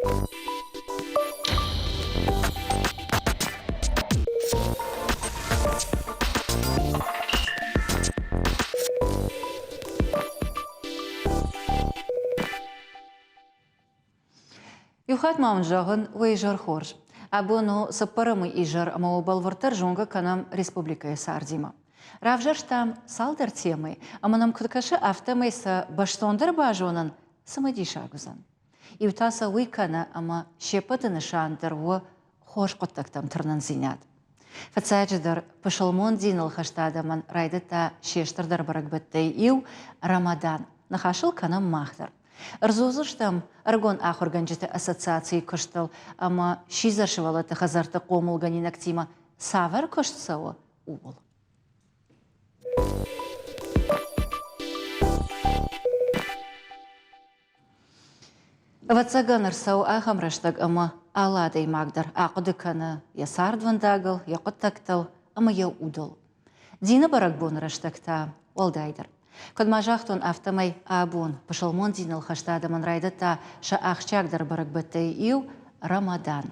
Иу хатт ма уын зӕгъын, уӕ изӕр хорз. Абон у цыппӕрӕмы изӕр ӕмӕ уӕ бӕлвырддӕр зонгӕ кӕнӕм республикӕйы цардимӕ. Равзӕрстам цалдӕр темӕйы ӕмӕ нӕм куыд кӕсы, афтӕмӕй сӕ бӕстондӕр базонын цымыдисаг уыдзӕн. Иу та сӕ уый кӕны, ӕмӕ се ппӕты нысан дӕр у хорз хъуыддӕгтӕм тырнындзинад. Фыццаджыдӕр, пысылмон диныл хӕст адӕмӕн райдыдта се стырдӕр бӕрӕгбӕттӕй иу Рамадан. Ныхасыл кӕнӕм мах дӕр. Ӕрдзурдзыстӕм ӕрыгон ахуыргӕнджыты ассоциацийы куыстыл ӕмӕ сидзӕр сывӕллӕтты хӕдзӕртты хъомылгӕнинӕгтимӕ цавӕр куыст цӕуы, ууыл. Ӕвӕццӕгӕн, ӕрцӕуы ахӕм рӕстӕг ӕмӕ алы адӕймаг дӕр ахъуыды кӕны йӕ цардвӕндагыл, йӕ хъуыддӕгтыл ӕмӕ йӕ удыл. Дины бӕрӕгбоны рӕстӕг та уӕлдайдӕр. Куыд ма загътон, афтӕмӕй абон пысылмон диныл хӕст адӕмӕн райдыдта сӕ ахсджиагдӕр бӕрӕгбӕттӕй иу Рамадан.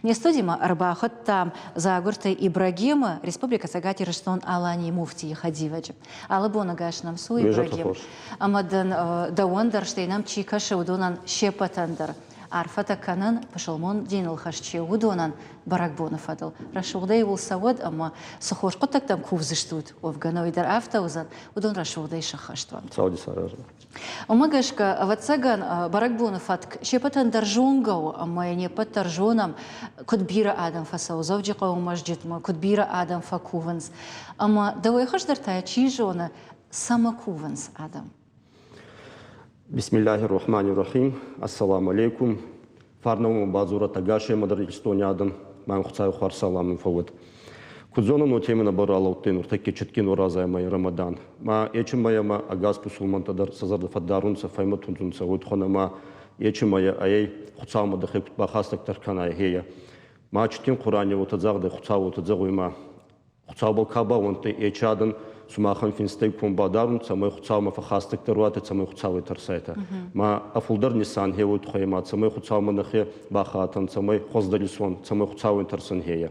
Не студимӕ ӕрбахуыдтам Дзагуырты Ибрагимы, Республикӕ Цӕгат Ирыстон-Аланийы муфтийы хӕдивӕджы. Алы боны гӕс нӕм цу, Ибрагим. Ӕмӕ дын дӕуӕн дӕр, стӕй нӕм чи кӕсы, уыдонӕн се ппӕтӕн дӕр арфӕтӕ кӕнын, пысылмон диныл хӕст чи у, уыдонӕн бӕрӕгбоны фӕдыл. Рӕсугъдӕй уыл цӕуӕд ӕмӕ цы хорз хъуыддӕгтӕм кувдзыстут, уӕвгӕ нӕуый дӕр афтӕ уыдзӕн, уыдон рӕсугъдӕй сӕххӕст уӕнт. Сауди саразын. Уымӕ гӕсгӕ, ӕвӕццӕгӕн, бӕрӕгбоны фӕтк се ппӕтӕн дӕр зонгӕ у ӕмӕ йӕ не ппӕт дӕр зонӕм, куыд бирӕ адӕм фӕцӕуы Дзӕуджыхъӕуы мӕзджытмӕ, куыд бирӕ адӕм фӕкувынц. Ӕмӕ дӕуӕй хуыздӕр та чи зоны, цӕмӕ кувынц адӕм? Бисмиллахи рахмани рахим. Ассаламу алейкум. Фарнӕуӕн бадзурӕд ӕгасемӕ дӕр Иристони адӕм, мӕн Хуцауи хуарз салам ин фӕууӕд. Куд зонӕн, уотемӕй нӕ ралӕудтӕй нуртӕкки Читгин Уразай Рамадан. Ма ечи мӕйӕмӕ ӕгас пусулмӕнтӕ дӕр сӕ зӕрдӕ фӕддарунцӕ, фӕймӕтунцӕ, уотхонӕ ма ечи мӕйӕ ӕй Хуцаумӕ дӕхе куд бахастӕгдӕр кӕнай, хея. Ма Читгин Хъурани уотӕ загъдӕй Хуцау уотӕ зӕгъуй ма Хуцаубӕл ка баууӕндтӕй, ечи адӕн сумахӕн финстӕй ком бадарун, цӕмӕй Хуцаумӕ фӕххастӕгдӕр уатӕ, цӕмӕй Хуцауӕй тӕрсайтӕ. Ма ӕ фулдӕр нисан хе уой туххӕй ма цӕмӕй Хуцаумӕ нӕхе бахатӕн, цӕмӕй хуӕздӕр исуӕн, цӕмӕй Хуцауӕн тӕрсӕн хейӕ.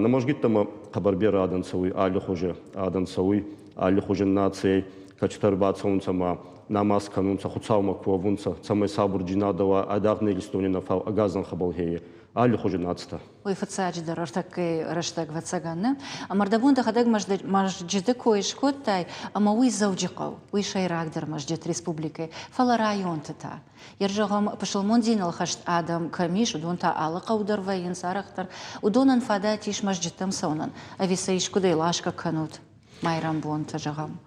Нӕ мӕзгиттӕмӕ хъӕбӕр берӕ адӕн цӕуй, аллихузи адӕн цӕуй, аллихузи нацийӕй кӕчтӕр бацӕунцӕ ма намаз кӕнунцӕ, Хуцаумӕ ковунцӕ, цӕмӕй сабурджийнадӕ уа айдагъ нӕ Иристони нӕ, фал ӕгас зӕнхӕбӕл хейӕ аллихузи нацтӕ. Уый фыццаджыдӕр ӕртӕккӕйы рӕстӕг, ӕвӕццӕгӕн, нӕ? Ӕмӕ ӕрдӕбон дӕхӕдӕг мӕзджыты кой скодтай, ӕмӕ уый Дзӕуджыхъӕу, уый сӕйрагдӕр мӕзджыт республикӕйы, фӕлӕ районты та. Йе зӕгъӕм, пысылмон диныл хӕст адӕм кӕм ис, уыдон та алы хъӕу дӕр вӕййынц арӕхдӕр. Уыдонӕн фадат ис мӕзджыттӕм цӕуынӕн, ӕви сӕ искуыдӕй ласгӕ кӕнут майрӕмбонты, зӕгъӕм?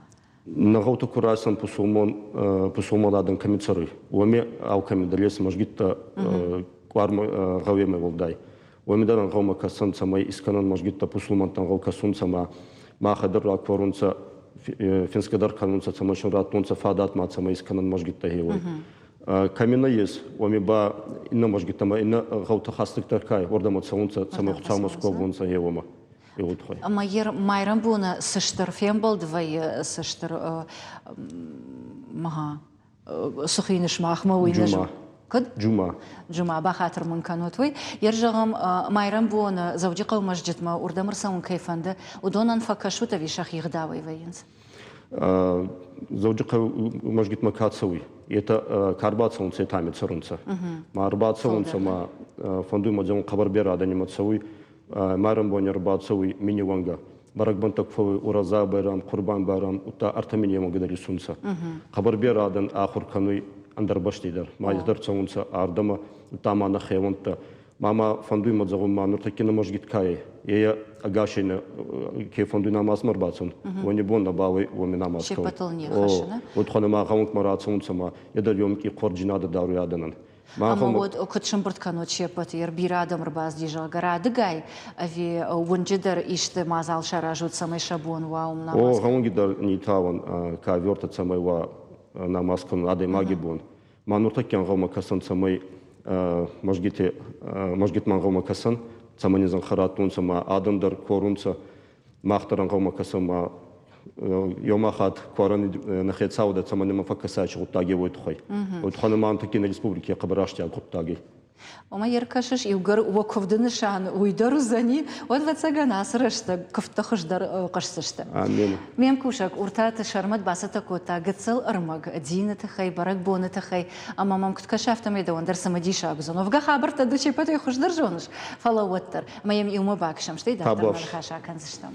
Нӕ гъӕуты ку райсӕн пусулмон, пусулмон адӕм кӕми цӕруй, уоми алкӕми дӕр ес мӕзгиттӕ къуар гъӕуемӕ уӕлдай. Уоми дӕр ӕнгъӕлмӕ кӕсӕн, цӕмӕй искӕнӕн мӕзгиттӕ пусулмӕнттӕ ӕнгъӕл кӕсунцӕ ма махӕй дӕр ракорунцӕ, финсгӕ дӕр кӕнунцӕ, цӕмӕй син раттунцӕ фадат ма цӕмӕй искӕнӕн мӕзгиттӕ хеуой. Кӕми нӕййес, уоми ба иннӕ мӕзгиттӕмӕ иннӕ гъӕутӕ хӕстӕгдӕр ка уордӕмӕ цӕунцӕ, цӕмӕй Хуцаумӕ сковунцӕ хеуомӕ. Ӕмӕ майрӕмбоны цы стыр фембӕлд вӕййы, цы стыр мага цы хуыйны сымахмӕ, уый нӕ Куыд? Джума. Джума, бахатыр мын кӕнут уый. Йер зӕгъӕм, майрӕмбоны Дзӕуджыхъӕуы мӕзджытмӕ уырдӕм ӕрцӕуын кӕй фӕнды, уыдонӕн фӕкӕсут ӕви сӕхи гъдауӕй вӕййынц? Дзӕуджыхъӕуы мӕзгитмӕ ка цӕуй, етӕ ка ӕрбацӕунцӕ, етӕ ами цӕрунцӕ. Ма ӕрбацӕунцӕ, ма фӕндуй ма зӕгъун, хъӕбӕр берӕ адӕнимӕ цӕуй, майрӕнбони ӕрбацӕуй минеуӕнгӕ. Бӕрӕгбӕнттӕ ку фӕууй Ураза байрам, Хъурбан байрам, удта ӕртӕ минеуӕнгӕ дӕр исунцӕ. Хъӕбӕр берӕ адӕн ахур кӕнуй ӕндӕр бӕсти дӕр. Ма дӕр цӕунцӕ ардӕмӕ, удта ма нӕхеуӕнттӕ. Ма ма фӕндуй ма зӕгъун, ма нуртӕкки нӕ мӕзгит ка ӕй, е ӕгасӕй нӕ ке фӕндуй намазмӕ ӕрбацӕун, уони бон нӕбал ӕй уоми намаз кӕнун. Уотхонӕ ма гъӕунгмӕ рацӕунцӕ ма е дӕр ёмки хъорджийнадӕ даруй адӕнӕн. Ӕмӕ уӕд куыд сӕмбырд кӕнут се ппӕты? Йер бирӕ адӕм ӕрбацыди, зӕгъгӕ, радыгай ӕви уынджы дӕр исты мадзал саразут, цӕмӕй сӕ бон уа уым намаз? О, гъӕунги дӕр нитауӕн ковертӕ, цӕмӕй уа намаз кӕнун адӕймаги бон. Ма нуртӕкки ӕнгъӕлмӕ кӕсӕн, цӕмӕй мӕзгити мӕзгитмӕ ӕнгъӕлмӕ кӕсӕн, цӕмӕн не зӕнхӕ раттунцӕ, ма адӕм дӕр корунцӕ, мах дӕр ӕнгъӕлмӕ кӕсӕн, ма. Еума хатт куарӕн нӕ хецаудӕ, цӕмӕн нӕмӕ фӕккӕсай гъуддаги уой туххӕй. Уой туххӕн ӕма антӕкки нӕ республики хъӕбӕр ахсджиаг гъуддаги. Ома йе ркӕсыс, иугӕр уӕ куывды нысан уый дӕр уыдзӕни, уӕд, ӕвӕццӕгӕн, ацы рӕстӕг куывдтӕ хуыздӕр хъуысдзысты. Амин. Ме мкусӕг Уртаты Сӕрмӕт бацӕттӕ кодта гыццыл ӕрмӕг дины тыххӕй, бӕрӕгбоны тыххӕй, ӕмӕ мӕм куыд кӕсы, афтӕмӕй дӕуӕн дӕр цымыдисаг уыдзӕн. Уӕвгӕ хабӕрттӕ ды се ппӕтӕй хуыздӕр зоныс, фӕлӕ уӕддӕр. Ӕмӕ йӕм иумӕ бакӕсӕм, стӕй дарддӕр нӕ ныхас акӕндзыстӕм.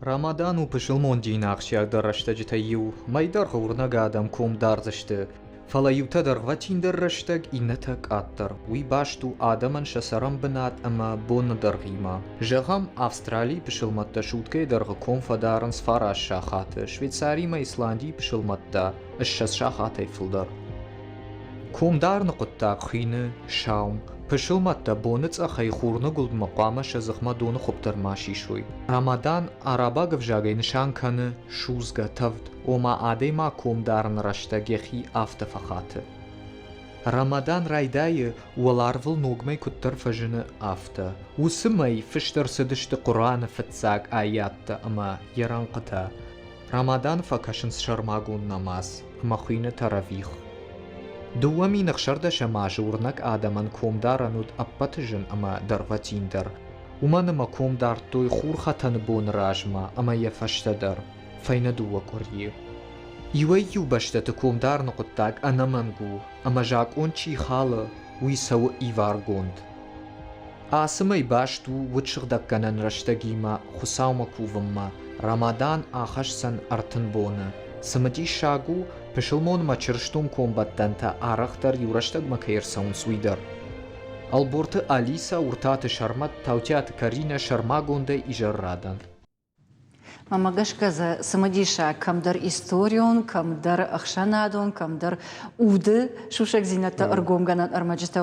Рамадан у пысылмон дины ахсджиагдӕр рӕстӕджытӕй иу. Мӕйдӕргъы уырнӕг адӕм ком дардзысты. Фӕлӕ иутӕ дӕргъвӕтиндӕр рӕстӕг, иннӕтӕ къаддӕр. Уый баст у адӕмӕн сӕ цӕрӕнбынат ӕмӕ боны дӕргъимӕ. Зӕгъӕм, Австралийы пысылмӕттӕ суткӕйы дӕргъы ком фӕдарынц фараст сахаты, Швейцаримӕ Исландийы пысылмӕттӕ 20 сахатӕй фылдӕр. Комдарыны хъуыддаг хуины саум. Пысылмӕттӕ боныцъӕхӕй хурныгуылдмӕ хъуамӕ сӕ дзыхмӕ доны хуыпп дӕр ма сисой. Рамадан арабаг ӕвзагӕй нысан кӕны судзгӕ тӕвд, ома адӕймаг комдарыны рӕстӕг йӕхи афтӕ фӕхаты. Рамадан райдайы, уӕларвыл ног мӕй куыддӕр фӕзыны, афтӕ. Уыцы мӕй фыст ӕрцыдысты Хъуыраны фыццаг аиаттӕ ӕмӕ йӕ рӕнхъытӕ. Рамадан фӕкӕсынц сӕрмагонд намаз ӕмӕ хуыйны таравих. 2016 азы уырнӕг адӕмӕн комдарӕн уыд ӕппӕты зын ӕмӕ дӕргъвӕтиндӕр, уымӕн ӕмӕ ком дардтой хурхӕтӕны боны размӕ ӕмӕ йӕ фӕстӕ дӕр, фӕйнӕ дыууӕ къуырийы. Иуӕй-иу бӕстӕты комдарыны хъуыддаг ӕнӕмӕнг у, ӕмӕ закъон чи халы, уый цӕуы иваргонд. Ацы мӕй баст у удсыгъдӕггӕнӕн рӕстӕгимӕ Хуыцаумӕ кувынмӕ. Рамадан ахӕсдзӕн 30 боны. Цымыдисаг у, пысылмонмӕ чырыстон комбӕттӕнтӕ арӕхдӕр иу рӕстӕгмӕ кӕй ӕрцӕуынц, уый дӕр. Ӕлборты Алисӕ, Уртаты Сӕрмӕт, Таутиаты Каринӕ сӕрмагондӕй изӕррадӕн. Мӕнмӕ гӕсгӕ дзы цымыдисаг кӕмдӕр историон, кӕмдӕр ӕхсӕнадон, кӕмдӕр уды сусӕгдзинӕдтӕ ӕргомгӕнӕн ӕрмӕджытӕ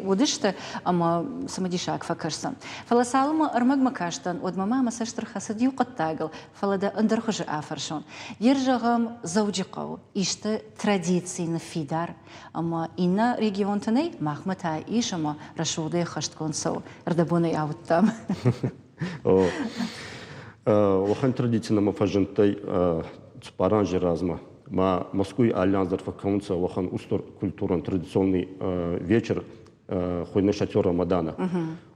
уыдысты ӕмӕ цымыдисаг фӕкӕсдзӕн. Фӕлӕ цалынмӕ ӕрмӕгмӕ кастӕн, уӕдмӕ ма мӕ цӕст ӕрхӕцыд иу хъуыддагыл, фӕлӕ дӕ ӕндӕр хуызы афӕрсон. Йе зӕгъӕм, Дзӕуджыхъӕуы исты традици ныффидар ӕмӕ иннӕ регионты нӕй, махмӕ та ис ӕмӕ рӕсугъдӕй ӕххӕстгонд цӕуы. Ӕрдӕбонӕй ауыдтам. Уӕхӕн традици нӕмӕ фӕззиндтӕй цуппар анзи размӕ. Ма Москвй алли анз дӕр фӕккӕунцӕ уӕхӕн устур культурон традиционный вечер хуйны шатер Рамадана.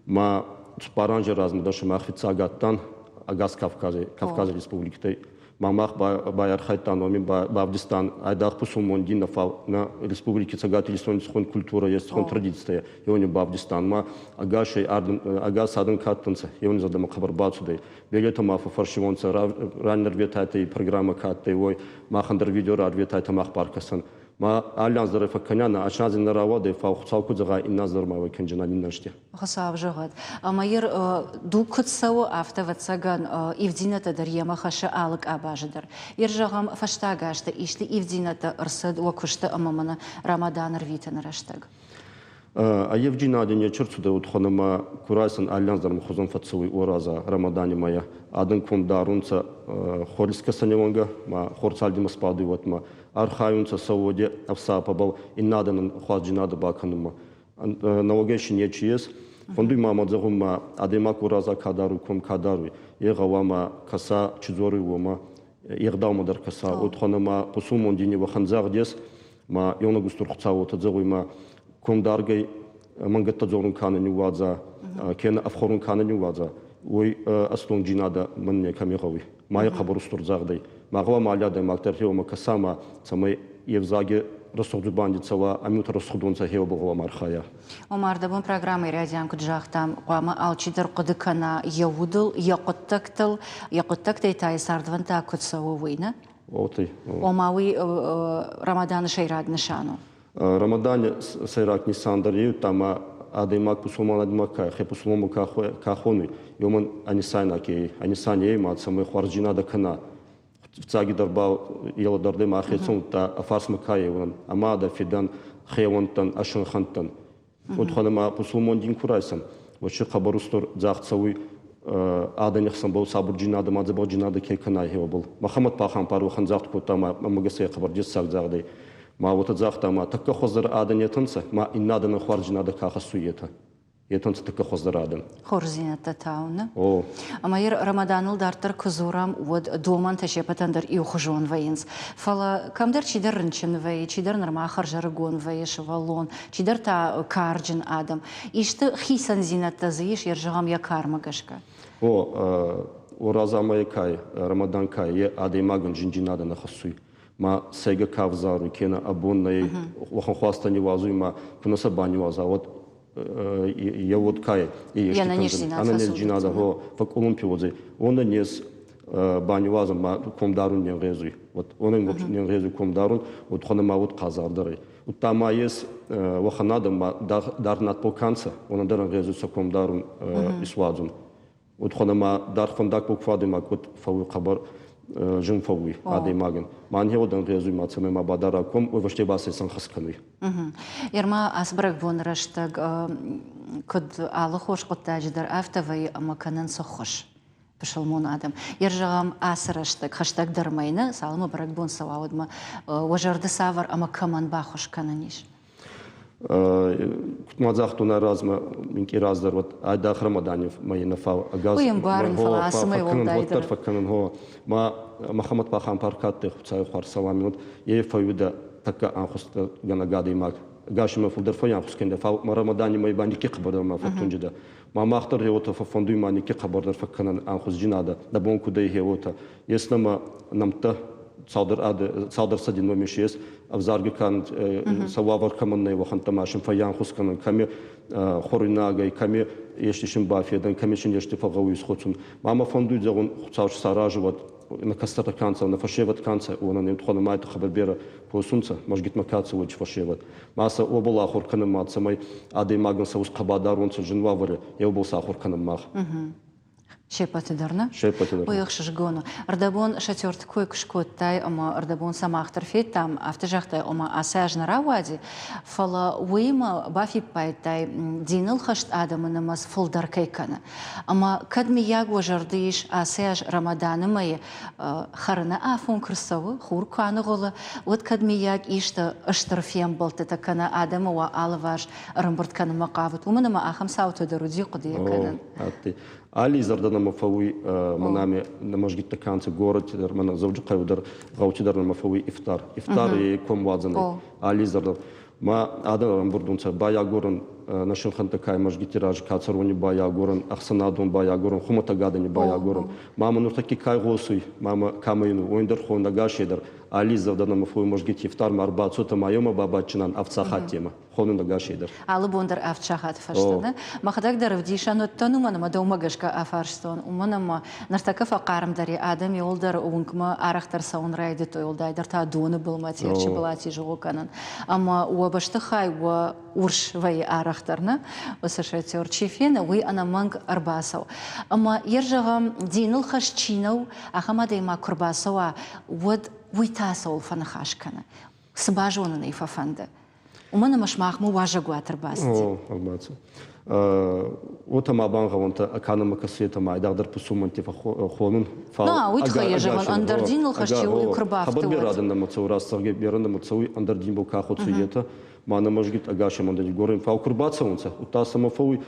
Ма цуппар анзи размӕ дӕр сӕмӕ фиццаг адтан ӕгас Кавкази, Кавкази республикитӕй. Ма мах байархайдтан уоми бавдистан айдагъ пусулмон дин нӕ, фал нӕ республики Цӕгат Иристони цихуӕн культурӕ ес, цихуӕн традицитӕ еуни бавдистан. Ма ӕгасӕй ӕгас адӕм ка адтӕнцӕ, еуни зӕрдӕмӕ хъӕбӕр бацудӕй. Беретӕ ма фӕффӕрсиуонцӕ, ранӕрветайтӕ программӕ ка адтӕй, уой махӕн дӕр видео рарветайтӕ, мах баркӕсӕн. Ма алли анз дӕр фӕккӕнианӕ, аци анз нӕ рауадӕй, фал Хуцау ку зӕгъа, иннӕ анз дӕр ма уой кӕнджинан иннӕсти. Хуыцау зӕгъӕд. Ӕмӕ йыр дуг куыд цӕуы, афтӕ, ӕвӕццӕгӕн, ивддзинӕдтӕ дӕр йемӕ хӕссы алы къабазы дӕр. Йыр, зӕгъӕм, фӕстаг азты исты ивддзинӕдтӕ ӕрцыд уӕ куысты ӕмӕ мӕнӕ Рамадан ӕрвитыны рӕстӕг? Ӕййевджийнади не рцудӕй утхон ӕма ку райсӕн алли анз дӕр хузӕн фӕццӕуй уораза Рамадани мӕйӕ. Адӕн ком дарунцӕ хорискӕсӕни уӕнгӕ ма хорцалдимӕ сбадуй уотмӕ. Архайунцӕ сӕ уоди ӕфсапӕбӕл иннӕ адӕнӕн хуарзджийнадӕ бакӕнунмӕ. Нӕуӕгӕй си нечи ес. Фӕндуй ма мӕ зӕгъун, адӕймаг уораза ка даруй, ком ка даруй, е гъӕуама кӕса, чи дзоруй, уомӕ, е гъдаумӕ дӕр кӕса. Уотхӕн ӕма пусулмон дини уӕхӕн загъд ес, ма еунӕг устур Хуцау уотӕ зӕгъуй, ма комдаргӕй мӕнгӕттӕ дзорун ка нӕ ниууадза, кенӕ ӕфхуӕрун ка нӕ ниууадза, уой ӕстонгджийнадӕ мӕн некӕми гъӕуй. Ма е хъӕбӕр устур загъд ӕй. Ма гъӕуама алли адӕймаг дӕр хеуомӕ кӕса ма цӕмӕй е взаги рӕсугъд дзубанди цӕуа, ами рӕсугъдонцӕ хеуӕбӕл гъӕуама архайа. Ома, ӕрдӕбон программӕйы райдиан куыд загътам, хъуамӕ алчидӕр хъуыды кӕна йӕ удыл, йӕ хъуыддӕгтыл, йӕ хъуыддӕгтӕй та йӕ цардвӕндаг куыд цӕуы, уый, нӕ? Окей. Ома, уый Рамаданы сӕйраг нысан у. Рамаданы сӕйраг нисан дӕр еу ӕма адӕймаг пусулман адӕймаг ка хе пусулман ка хонуй, уомӕн ӕнисайнаг ӕй, ӕнисан ӕй ма цӕмӕй хуарзджийнадӕ кӕна. Фиццагидӕр ба елӕдӕрдӕй ма хецӕн удта ӕ фарсмӕ ка еуӕн, ӕма дӕ фидӕн, хеуӕнттӕн, ӕсӕнхӕнттӕн. Уотхӕн ӕма пусулмон дин ку райсӕн, уӕд си хъӕбӕр устур загъд цӕуй адӕни хсӕнбӕл сабурджийнадӕ ма дзӕбӕхджийнадӕ ке кӕнай хеуӕбӕл. Мӕхӕмӕт пахампар уӕхӕн загъд кодта ӕма ӕма гӕсгӕ хъӕбӕр дессаг загъдӕй. Ма уотӕ загъта, ма тӕккӕ хуӕздӕр адӕн етӕ нцӕ, ма иннӕ адӕнӕн хуарзджийнадӕ ка хӕссуй, етӕ. Етӕ нцӕ тӕккӕ хуӕздӕр адӕм. Хорздзинӕдтӕ тауны. О. Ӕмӕ ир Рамаданыл дарддӕр куы дзурӕм, уӕд домӕнтӕ се ппӕтӕн дӕр иухуызон вӕййынц. Фӕлӕ кӕмдӕр чидӕр рынчын вӕййы, чидӕр нырма хӕрзӕрыгон вӕййы сывӕллон, чидӕр та карджын адӕм. Исты хицӕндзинӕдтӕ дзы ис, йе зӕгъӕм, йӕ кармӕ гӕсгӕ? О, Оразамайы кай, Рамадан кай, е адӕймагӕн зиндзийнадӕ нӕ хӕссуй. Ма сӕйгӕ ка взаруй, кенӕ ӕ бон нӕй, уӕхӕн хуастӕ ниуазуй ма ку нӕ сӕ баниуаза, уӕд е уод кай ӕнӕнездзийнадӕ гъо фӕкъкъулумпи уодзӕй. Уонӕн ес баниуазӕн ма ком дарун не нгъезуй. Вот уонӕн не нгъезуй ком дарун, уод хонӕ ма уод хъазардӕр ӕй. Удта ма ес уӕхӕн адӕм ма даргъ надбӕл ка нцӕ, уонӕн дӕр ӕнгъезуй сӕ ком дарун исуадзун. Уод хонӕ ма даргъ фӕндагбӕл ку адӕймаг уод фӕууй хъӕбӕр зин фӕууй адӕймагӕн. Ма ӕнхе ӕнгъезуй ма цӕмӕй ма бадара ком, уой фӕсте ба сӕ исӕнхӕст кӕнуй. Ерма ацы бӕрӕгбоны рӕстӕг куыд алы хорз хъуыддаджы дӕр афтӕ вӕййы ӕмӕ кӕнынц ӕххуыс пысылмон адӕм. Йе зӕгъӕм, ацы рӕстӕг хӕстӕгдӕр мӕй нӕ, цалынмӕ бӕрӕгбон цӕуа, уӕдмӕ уӕ зӕрды цавӕр ӕмӕ кӕмӕн баххуыс кӕнӕн ис? Куд ма загътон ӕ размӕ минкъий раздӕр, уӕд айдагъ Рамадани мӕйи нӕ фал ӕгас Уый ӕмбарын, фӕлӕ ацы мӕй уӕлдайдӕр. Уӕддӕр фӕккӕнун, гъо. Ма Мӕхӕмӕт пахампар ка адтӕй Хуцауи хуарз салами, уӕд е фӕууидӕ тӕккӕ ӕнхусгӕнӕг адӕймаг. Ӕгас имӕ фулдӕр фӕййанхус кӕнидӕ, фал ма Рамадани мӕй ба никки хъӕбӕрдӕр ма фӕттунджидӕ. Ма мах дӕр гъе уотӕ фӕффӕндуй ма никки хъӕбӕрдӕр фӕккӕнӕн ӕнхусджийнадӕ, нӕ бон куд ӕй гъе уотӕ. Ес нӕмӕ нӕмттӕ цалдӕр цалдӕр сӕди номи си ес, ӕвзаргӕ ка сӕ уавӕр кӕмӕн нӕй, уӕхӕнттӕ ма син фӕййанхус кӕнӕн, кӕми хуӕруйнагӕй, кӕми ести син бафедӕн, кӕми син ести фӕгъгъӕуй исхуцун. Ма мӕ фӕндуй зӕгъун, Хуцау саразы уӕд, нӕ кӕстӕртӕ ка нцӕ, нӕ фӕсевӕд ка нцӕ, уонӕн еу майти хъӕбӕр берӕ косунцӕ, мӕзгитмӕ ка цӕуй фӕсевӕд. Ма сӕ уобӕл ахур кӕнӕн ма, цӕмӕй адӕймагӕн сӕ усхъӕ бадаронцӕ зин уавӕри, еубӕл сӕ ахур кӕнӕн мах. Се ппӕты дӕр нӕ? Се ппӕты дӕр. Уый ӕхсызгон у. Ӕрдӕбон шатерты кой куы скодтай ӕмӕ ӕрдӕбон сӕ мах дӕр федтам, афтӕ загътай, ома ацы аз нӕ рауади, фӕлӕ уыимӕ бафиппайдтай, диныл хӕст адӕмы нымӕц фылдӕр кӕй кӕны. Ӕмӕ кӕд мыййаг уӕ зӕрды ис ацы аз Рамаданы мӕйы хӕрыны афон куы рцӕуы, хур куы аныгъуылы, уӕд кӕд мыййаг исты стыр фембӕлдтытӕ кӕнӕ адӕмы уӕ алыварс ӕрӕмбырд кӕнынмӕ хъавут, уымӕн ӕмӕ ахӕм цаутӕ дӕр уыди хъуыдыйы кӕнын. Алли зӕрдӕ нӕмӕ фӕууй мӕнӕ ами нӕ мӕзгиттӕ ка нцӕ горӕти дӕр, мӕнӕ Дзӕуджыхъӕуи дӕр, гъӕути дӕр нӕмӕ фӕууй ифтар. Ифтар е комуадзӕн ӕй. Алли зӕрдӕ. Ма адӕн ӕрӕмбурд унцӕ, байагорӕн нӕ синхӕнтӕ кай мӕзгити рази ка цӕруни байагорӕн, ӕхсӕнадон байагорӕн, хумӕтӕг адӕни байагорӕн. Ма мӕ нуртӕкки кай гъосуй, ма мӕ кӕмӕ ину, уой дӕр хонӕн ӕгасей дӕр. Алли зӕрдӕ нӕмӕ фӕууй мӕзгити ифтар ма ӕрбацотӕ ма еумӕ бабадчинан авдсахаттемӕ. Хонун ӕгасей дӕр. Алы бон дӕр авд сахаты фӕстӕ, нӕ? Мӕхӕдӕг дӕр ӕвдисӕн уыдтӕн, уымӕн ӕмӕ дӕумӕ гӕсгӕ афарстон, уымӕн ӕмӕ ныртӕккӕ фӕхъармдӕр и, адӕм иуылдӕр уынгмӕ арӕхдӕр цӕуын райдыдтой, уӕлдайдӕр та доны былмӕ, Терчы былати зыгъуы кӕнын. Ӕмӕ уӕ бӕстыхай уӕ урс вӕййы арӕхдӕр, нӕ? Уыцы шатер чи фены, уый ӕнӕмӕнг ӕрбацӕуы. Ӕмӕ йе зӕгъӕм, диныл хӕст чи нӕу, ахӕм адӕймаг куы рбацӕуа, уӕд уый та цӕуыл фӕныхас кӕны? Цы базонын ӕй фӕфӕнды? Уымӕн ӕмӕ сымахмӕ уазӕгуат ӕрбацыди. О, ӕрбацыд. Уотӕ ма бангъӕуӕнтӕ ӕкӕнӕмӕ кӕсетӕ ма айдагъдӕр пусулмӕнтти фӕххонун. На, уый тыххӕй йӕ зӕгъын, ӕндӕр диныл хӕст чи уый куы рбафты, Хабар берӕ адӕн цӕуы, раст зӕгъгӕ, берӕ нӕмӕ цӕуй, ӕндӕр динбӕл ка хуцуй, етӕ. Ма нӕ мӕзгит ӕгасемӕн ӕндӕр горен, фал ку рбацӕунцӕ, удта сӕмӕ фӕууй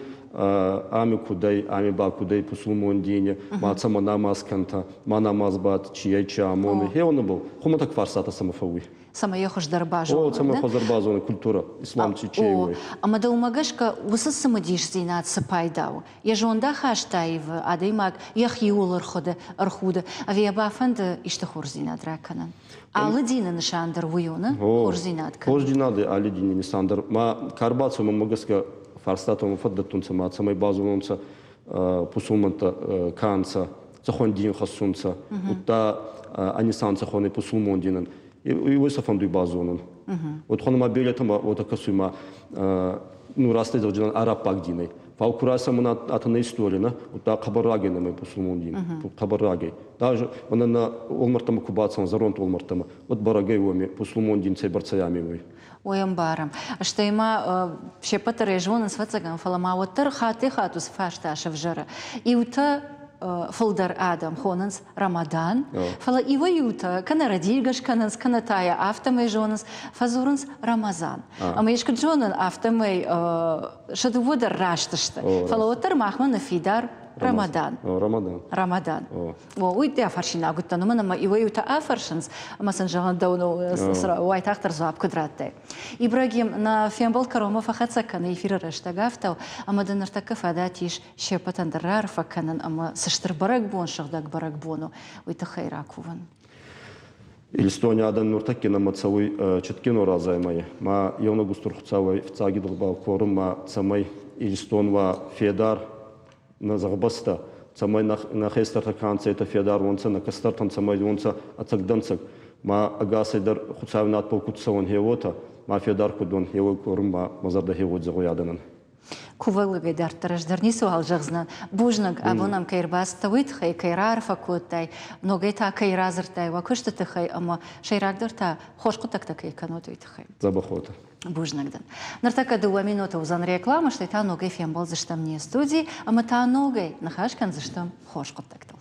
ами кудӕй, ами ба кудӕй пусулмон дини, ма цӕмӕ намаз кӕнтӕ, ма намаз ба чи ӕй, чи амоны. Хеуонӕбӕл хумӕтӕг фарстатӕ сӕмӕ фӕууй. Цӕмӕй йӕ хуыздӕр базоной. О, цӕмӕй хуыздӕр базоной культурӕ, ислам чи чи уой. Ӕмӕ дӕумӕ гӕсгӕ уыцы цымыдисдзинад цы пайда у? Йӕ зондахаст аивы, адӕймаг йӕхиуыл ӕрхуды, ӕрхуды, ӕви йӕ бафӕнды исты хорздзинад ракӕнын? Алы дины нысан дӕр уый у, нӕ? Хорздзинад кӕнын. Хорздзинады алы дины нысан дӕр. Ма ка рбацӕуы, мӕнмӕ гӕсгӕ фарстатӕ фӕддӕттунцӕ, ма цӕмӕй базононцӕ пусулмӕнттӕ ка нцӕ, цӕхуӕн дин хӕссунцӕ, удта анисан цӕхуӕн ӕй пусулмон динӕн. Уой сӕ фӕндуй базонун. Вот хонӕ ма беретӕмӕ уотӕ кӕсуй ма ну растӕй зӕгъдзинан араббаг динӕй. Фал ку райсӕм атӕ нӕ истори, нӕ, удта хъӕбӕр рагӕй нӕмӕ пусулмон дин, хъӕбӕр рагӕй. Даже мӕнӕ нӕ уӕлмӕрдтӕмӕ ку бацӕуӕн, зӕронд уӕлмӕрдтӕмӕ, уӕд бӕрӕг ӕй уоми пусулмон дин цӕйбӕрцӕ ами уой. Уый ӕмбарӕм. Стӕй ма се ппӕт дӕр ӕй зонынц, ӕвӕццӕгӕн, фӕлӕ ма уӕддӕр хаттӕй-хатт уыцы фарста сӕвзӕры. Иутӕ фылдӕр адӕм хонынц Рамадан, фӕлӕ иуӕй-иутӕ кӕнӕ рӕдийгӕ скӕнынц, кӕнӕ та йӕ афтӕмӕй зонынц, фӕдзурынц Рамазан. Ӕмӕ ис куыд зонын, афтӕмӕй сӕ дыууӕ дӕр раст сты. Фӕлӕ уӕддӕр махмӕ ныффидар Рамадан. Рамадан. Рамадан. Уый дӕ фӕрсинаг уыдтӕн, уымӕн ӕмӕ иуӕй-иутӕ афӕрсынц, ӕмӕ сын зӕгъын, дӕу уайтагъддӕр дзуапп куыд радтай. Ибрагим, нӕ фембӕлд кӕронмӕ фӕхӕццӕ кӕны эфиры рӕстӕг афтӕ, ӕмӕ дын ныртӕккӕ фадат ис се ппӕтӕн дӕр раарфӕ кӕнын ӕмӕ цы стыр бӕрӕгбон, сыгъдӕг бӕрӕгбон у, уый тыххӕй ракувын. Иристони адӕн нуртӕкки нӕмӕ цӕуй цитгин Оразаймӕ. Ма еунӕг устур Хуцауӕй фиццагидӕр корун ма цӕмӕй Иристон уа федар, нӕ зӕгъбӕстӕ, цӕмӕй нӕ хестӕртӕ ка нцӕ, етӕ федар уонцӕ, нӕ кӕстӕртӕн цӕмӕй уонцӕ ӕцӕг дӕнцӕг. Ма ӕгасӕй дӕр Хуцауи надбӕл куд цӕуӕн, гье уотӕ, ма федар куд уӕн, гье уой корун ма мӕ зӕрдӕ гье уод зӕгъуй адӕнӕн. Кувӕллӕгӕй дарддӕр ӕз дӕр ницыуал зӕгъдзынӕн. Бузныг, абон ӕм кӕй ӕрбацыдтӕ, уый тыххӕй, кӕй раарфӕ кодтай, ногӕй та кӕй радзырдтай уӕ куысты тыххӕй ӕмӕ сӕйрагдӕр та хорз хъуыддӕгтӕ кӕй кӕнут, уый тыххӕй. Дзӕбӕх уотӕ. Бузныг дын. Ныртӕккӕ дыууӕ минуты уыдзӕн рекламӕ, стӕй та ногӕй фембӕлдзыстӕм не студийы ӕмӕ та ногӕй ныхас кӕндзыстӕм хорз хъуыддӕгтыл.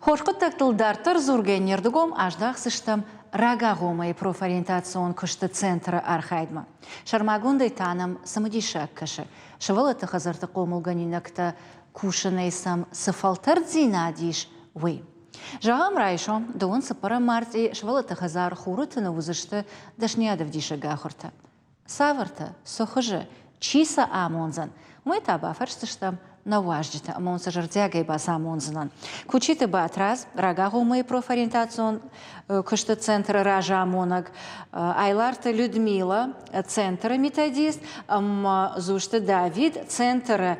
Хорз хъуыддӕгтыл дарддӕр дзургӕ не рдыгом аздахдзыстӕм рагагъоммӕйы профориентацион куысты центры архайдмӕ. Сӕрмагондӕй та нӕм цымыдисаг кӕсы, сывӕллӕтты хӕдзӕртты хъомылгӕнинӕгтӕ кусынӕй сӕм цы фӕлтӕрддзинад ис, уый. Зӕгъӕм, райсом, дыууын цыппӕрӕм мартъи сывӕллӕтты хӕдзар Хуры тыны уыдзысты дӕсныйадӕвдисӕг ахуыртӕ. Цавӕртӕ, цы хуызы, чи сӕ амондзӕн, уымӕй та бафӕрсдзыстӕм нӕ уазджыты ӕмӕ уын сӕ зӕрдиагӕй бацамондзынӕн. Кучиты Батрадз, рагагъоммӕйы профориентацион куысты центры разамонӕг, Айларты Людмила, центры методист, ӕмӕ Дзусты Давид, центры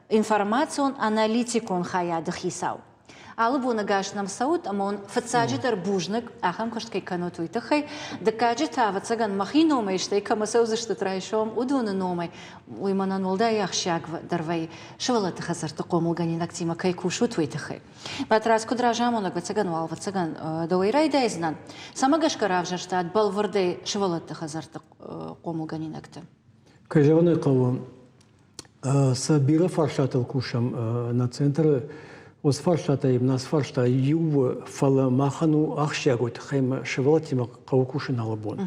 информацион-аналитикон хайады хицау. Алы боны гас нӕм цӕут ӕмӕ уын фыццаджыдӕр бузныг, ахӕм куыст кӕй кӕнут, уый тыххӕй. Дыккаджы та, ӕвӕццӕгӕн, мӕхи номӕй, стӕй кӕмӕ цӕудзыстут райсом, уыдоны номӕй, уый мӕнӕн уӕлдай ахсджиагдӕр вӕййы, сывӕллӕтты хӕдзӕртты хъомылгӕнинӕгтимӕ кӕй кусут, уый тыххӕй. Батрадз, куыд разамонӕг, ӕвӕццӕгӕн уал, ӕвӕццӕгӕн, дӕуӕй райдайдзынӕн. Цӕмӕ гӕсгӕ равзӕрстат бӕлвырдӕй сывӕллӕтты хӕдзӕртты хъомылгӕнинӕгты? Кӕй зӕгъын ӕй хъӕуы, Цы бирӕ фарстатыл кусӕм нӕ центры, уыцы фарстатӕй нас фарста иу, фӕлӕ махӕн у ахсджиаг уый тыххӕй ӕмӕ сывӕллӕттимӕ хъӕуы кусын алы бон.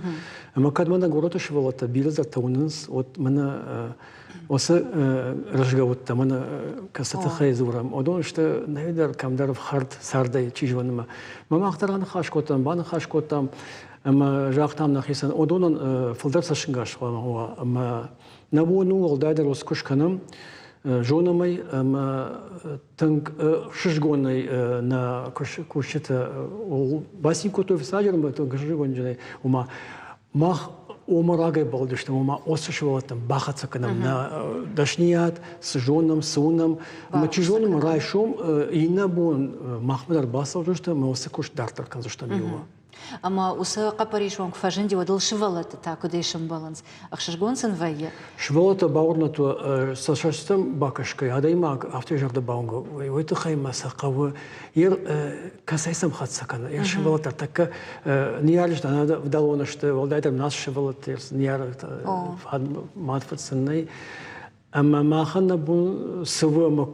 Ӕмӕ кӕд мӕнӕ горӕты сывӕллӕттӕ бирӕ дзырдтӕ уынынц, уӕд мӕнӕ уыцы рӕзгӕ удтӕ, мӕнӕ кӕцы тыххӕй дзурӕм, уыдон сты нӕдӕр кӕмдӕр ӕфхӕрд цардӕй, чи зоны мӕ. Мӕ мах дӕр аныхас кодтам, баныхас кодтам ӕмӕ загътам нӕхицӕн, уыдонӕн фылдӕр цӕстӕнгас хъуамӕ уа ӕмӕ Нӕ бон у уӕлдайдӕр уыцы куыст кӕнӕм, зонӕм ӕй ӕмӕ тынг ӕхсызгонӕй нӕ кусджытӕ бацин кодтой фыццаджы ӕмӕ тынг ӕхсызгонджынӕй, ома мах ома рагӕй бӕллыдыстӕм, ома уыцы сывӕллӕттӕм бахӕццӕ кӕнӕм нӕ дӕсныйад, цы зонӕм, цы уынӕм. Ӕмӕ чи зоны, райсом иннӕ бон махмӕ дӕр бацӕудзысты ӕмӕ уыцы куыст дарддӕр кӕндзыстӕм иумӕ. Ӕмӕ уыцы хъӕппӕрисон куы фӕзынди, уӕд ыл сывӕллӕтты та куыдӕй сӕмбӕлынц? Ӕхсызгон сын вӕййы? Сывӕллӕттӕ бауырнӕд сӕ цӕстытӕм бакӕсгӕйӕ, адӕймаг афтӕ зӕрдӕ бауынгӕ, уый тыххӕй ма сӕ хъӕуы йе кӕцӕй сӕм хӕццӕ кӕны. Йӕ сывӕллӕттӕ тӕккӕ ныййарджытӕ ӕнӕвдӕлон сты, уӕлдайдӕр нас сывӕллӕттӕ ныййарджытӕ мад фыд сын нӕй. Ӕмӕ махӕн нӕ бон цы у ӕмӕ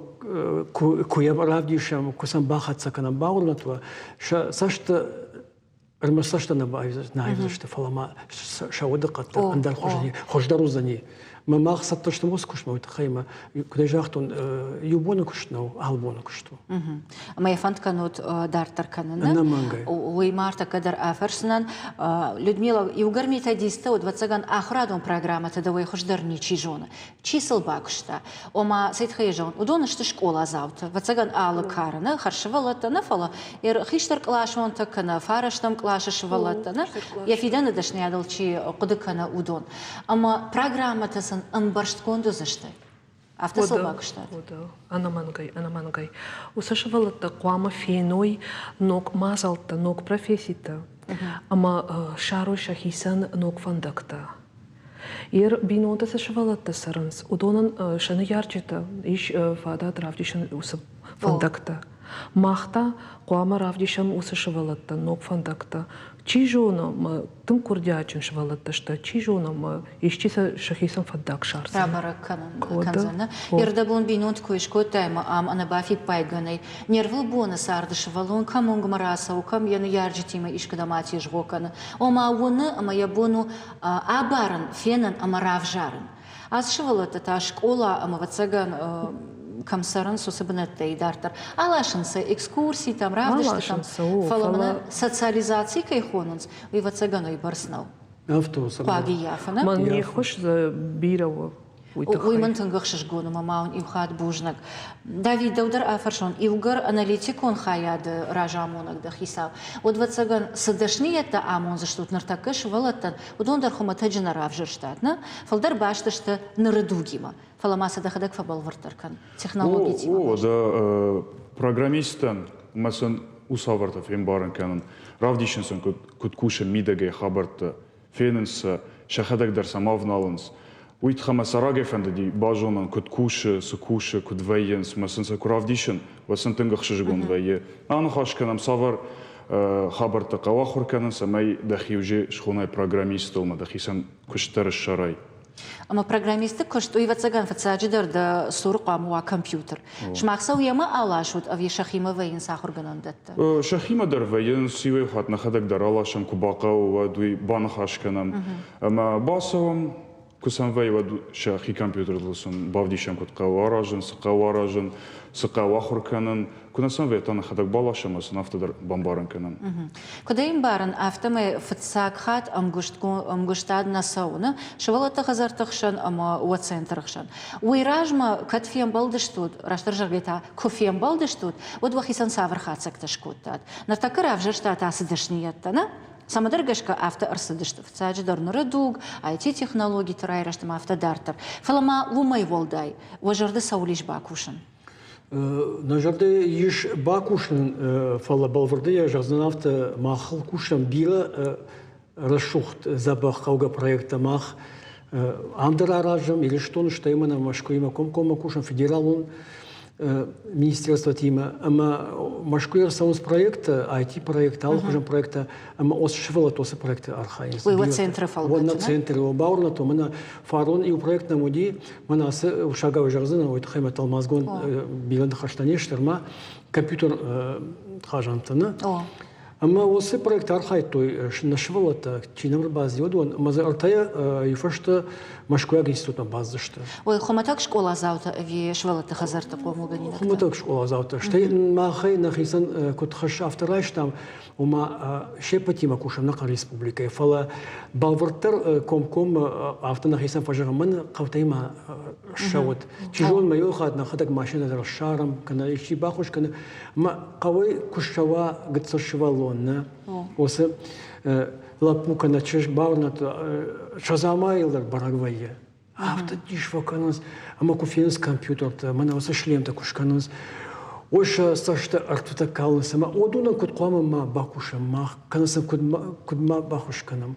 куы йӕ равдисӕм, куы сӕм бахӕццӕ кӕнӕм, бауырнӕд уӕ, сӕ цӕсты ӕрмӕст цӕстӕ нӕ баивдзысты, фӕлӕ ма сӕ удыхъӕд дӕр ӕндӕр хуыздӕр уыдзӕни. Мӕ мах цӕттӕ стӕм уыцы куыстмӕ, уый тыххӕй мӕ, куыд ӕй загътон, иу боны куыст нӕу, алы боны куыст у. Ӕмӕ йӕ фӕнд кӕнут дарддӕр кӕнын? Ӕнӕмӕнгӕй. Уый ма ӕртӕккӕ дӕр афӕрсдзынӕн. Людмила, иугӕр методисттӕ уыд, ӕвӕццӕгӕн, ахуырадон программӕтӕ дӕуӕй хуыздӕр ничи зоны. Чи сыл бакуыста? Ома, цӕй тыххӕй зӕгъын, уыдон сты скъоладзаутӕ, ӕвӕццӕгӕн, алы кары, нӕ хӕрзсывӕллӕттӕ нӕ, фӕлӕ хистӕр къласонтӕ кӕнӕ фарӕстӕм къласы сывӕллӕттӕ, нӕ, йӕ фидӕны дӕсныйадыл чи хъуыды кӕны, уыдон. Ӕмӕ программӕтӕ сын ӕмбӕрстгонд уыдзысты. Афтӕ сыл бакуыстат? Уыд, ӕнӕмӕнгӕй, ӕнӕмӕнгӕй. Уыцы сывӕллӕттӕ хъуамӕ феной ног мадзӕлттӕ, ног професситӕ ӕмӕ ссарой сӕхицӕн ног фӕндӕгтӕ. Йе бинонтӕ цы сывӕллӕттӕ цӕрынц, уыдонӕн сӕ ныййарджытӕ ис фадат равдисын уыцы фӕндӕгтӕ. Мах та хъуамӕ равдисӕм уыцы сывӕллӕттӕн ног фӕндӕгтӕ. Чи зоны, мӕ тынг курдиатджын сывӕллӕттӕ сты, чи зоны, мӕ исчи сӕ сӕхицӕн фӕндаг сардзӕн. Рабӕрӕг кӕнын кӕндзӕн. Ӕрдӕбон бинонты кой скодтай ӕмӕ ам ӕнӕбафиппайгӕ нӕй. Не рвылбоны царды сывӕллон кӕм уынгмӕ рацӕуы, кӕм йӕ ныййарджытимӕ искуыдӕм атезгъо кӕны. Ома уыны ӕмӕ йӕ бон у абарын, фенын ӕмӕ равзарын. Ацы сывӕллӕттӕ та скъола ӕмӕ, ӕвӕццӕгӕн, кӕм цӕрынц, уыцы бынӕттӕй дарддӕр аласынц сӕ экскурситӕм, равдыстытӕм, фӕлӕ мӕнӕ социализаци кӕй хонынц, уый, ӕвӕццӕгӕн, уыйбӕрц нӕу. Хъуаг ӕййафы, нӕ? Мӕн не ххуыс дзы бирӕ у. Уый мын тынг ӕхсызгон у, мӕ уын иу хатт бузныг. Давид, дӕу дӕр афӕрсон, иугӕр аналитикон хайады разамонӕг дӕ хицау, уӕд, ӕвӕццӕгӕн, цы дӕсныйӕдтӕ амондзыстут ныртӕккӕ сывӕллӕттӕн, уыдон дӕр хуымӕтӕджы нӕ равзӕрстат, нӕ? Фылдӕр баст сты ныры дугимӕ. Фӕлӕ ма сӕ дӕхӕдӕг фӕбӕлвырддӕр кӕн технологитимӕ. О, дӕ программисттӕн мӕ сын уыцавӕртӕ фембарын кӕнын, равдисын сын, куыд кусы мидӕгӕй хабӕрттӕ, фенынц сӕ, сӕхӕдӕг дӕр сӕм ӕвналынц. Уый тыххӕй мӕ сӕ рагӕй фӕндыди базонын, куыд кусы, цы кусы, куыд вӕййынц, мӕ сын сӕ куы равдисын, уӕд сын тынг ӕхсызгон вӕййы. Аныхас кӕнӕм, цавӕр хабӕрттӕ хъӕуы ахуыр кӕнын, цӕмӕй дӕхи уже схонай программистыл ӕмӕ дӕхицӕн куыст дӕр ссарай. Ӕмӕ программисты куыст, уый, ӕвӕццӕгӕн, фыццаджыдӕр дӕ цуры хъуамӕ уа компьютер. Сымах сӕ уемӕ аласут ӕви сӕхимӕ вӕййынц ахуыргӕнӕндӕттӕ? Сӕхимӕ дӕр вӕййынц, иуӕй хатт нӕхӕдӕг дӕр аласӕм, куы бахъӕуы, уӕд уый баныхас кӕнӕм. Ӕмӕ бацӕуӕм, куы сӕм вӕййы, уӕд сӕхи компьютертыл сын бавдисӕм, куыд хъӕуы аразын, цы хъӕуы аразын, цы хъӕуы ахуыр кӕнын. Куы нӕ сӕм вӕййы, та нӕхӕдӕг баласӕм ӕмӕ сын афтӕ дӕр бамбарын кӕнӕм. Куыд ӕй ӕмбарын, афтӕмӕй фыццаг хатт ӕмгуыстад нӕ цӕуы нӕ сывӕллӕтты хӕдзӕртты хсӕн ӕмӕ уӕ центры хсӕн. Уый размӕ кӕд фембӕлдыстут, растдӕр зӕгъгӕ та, куы фембӕлдыстут, уӕд уӕхицӕн цавӕр хатдзӕгтӕ скодтат? Ныртӕккӕ равзӕрстат ацы дӕсныйӕдтӕ, нӕ? Цӕмӕдӕр гӕсгӕ афтӕ ӕрцыдысты. Фыццаджыдӕр ныры дуг, IT-технологиты райрӕзт ӕмӕ афтӕ дарддӕр. Фӕлӕ ма уымӕй уӕлдай, уӕ зӕрды цӕуыл ис бакусын? Нӕ зӕрды ис бакусын, фӕлӕ бӕлвырдӕй зӕгъдзӕн афтӕ, махыл кусӕм бирӕ рӕсугъд дзӕбӕх хъӕугӕ проекттӕ. Мах ам дӕр аразӕм Ирыстоны, стӕй мӕнӕ Мӕскуыимӕ комкоммӕ кусӕм федералон министерствотимӕ ӕмӕ Мӕскуыйы ӕрцӕуынц проекттӕ, IT-проекттӕ, алыхуызон проекттӕ ӕмӕ уыцы сывӕллӕттӕ уыцы проектты архайынц. Уый уӕ центры фӕлгӕты? Нӕ центры, бауырнӕд мӕнӕ фарон иу проект нӕм уыди, Мӕн ацы усагау зӕгъдзынӕн, уый тыххӕй мӕ тӕлмацгонд бирӕ ныхӕстӕ не сты, ӕрмӕ компьютер хъазӕнтӕ нӕ. Ӕмӕ уыцы проект архайдтой нӕ сывӕллӕттӕ, чи нӕм ӕрбацыди, уыдон, ӕмӕ дзы ӕртӕйӕ иу фӕстӕ Мӕскуыйаг институтмӕ бацыдысты. Ой, хуымӕтӕг скъоладзаутӕ ӕви сывӕллӕтты хӕдзӕртты хъомылгӕнинӕгтӕ? Хуымӕтӕг скъоладзаутӕ. Стӕй махӕй нӕхицӕн куыд хӕс, афтӕ райстам, ома се ппӕтимӕ кусӕм нӕ республикӕйы, фӕлӕ бӕлвырддӕр комкоммӕ афтӕ нӕхицӕн фӕзӕгъӕм, мӕн хъӕутӕй ма ссӕуӕд. Чи зоны, мӕ иу хатт нӕхӕдӕг машинӕ дӕр ссарӕм, кӕнӕ исчи баххуыс кӕны. Мӕ хъӕуӕй куы ссӕуа гыццыл сывӕллон, нӕ, уыцы лӕппу кӕнӕ чызг бауырнӕд, сӕ дзаумайыл дӕр бӕрӕг вӕййы. Афтӕ дис фӕкӕнынц, ӕмӕ куы фенынц компьютертӕ, мӕнӕ уыцы шлемтӕ куы скӕнынц, уый сӕ цӕсты ӕртытӕ калынц ӕмӕ уыдонӕн куыд хъуамӕ ма бакусӕм мах, кӕнӕ сын куыд ма баххуыс кӕнӕм.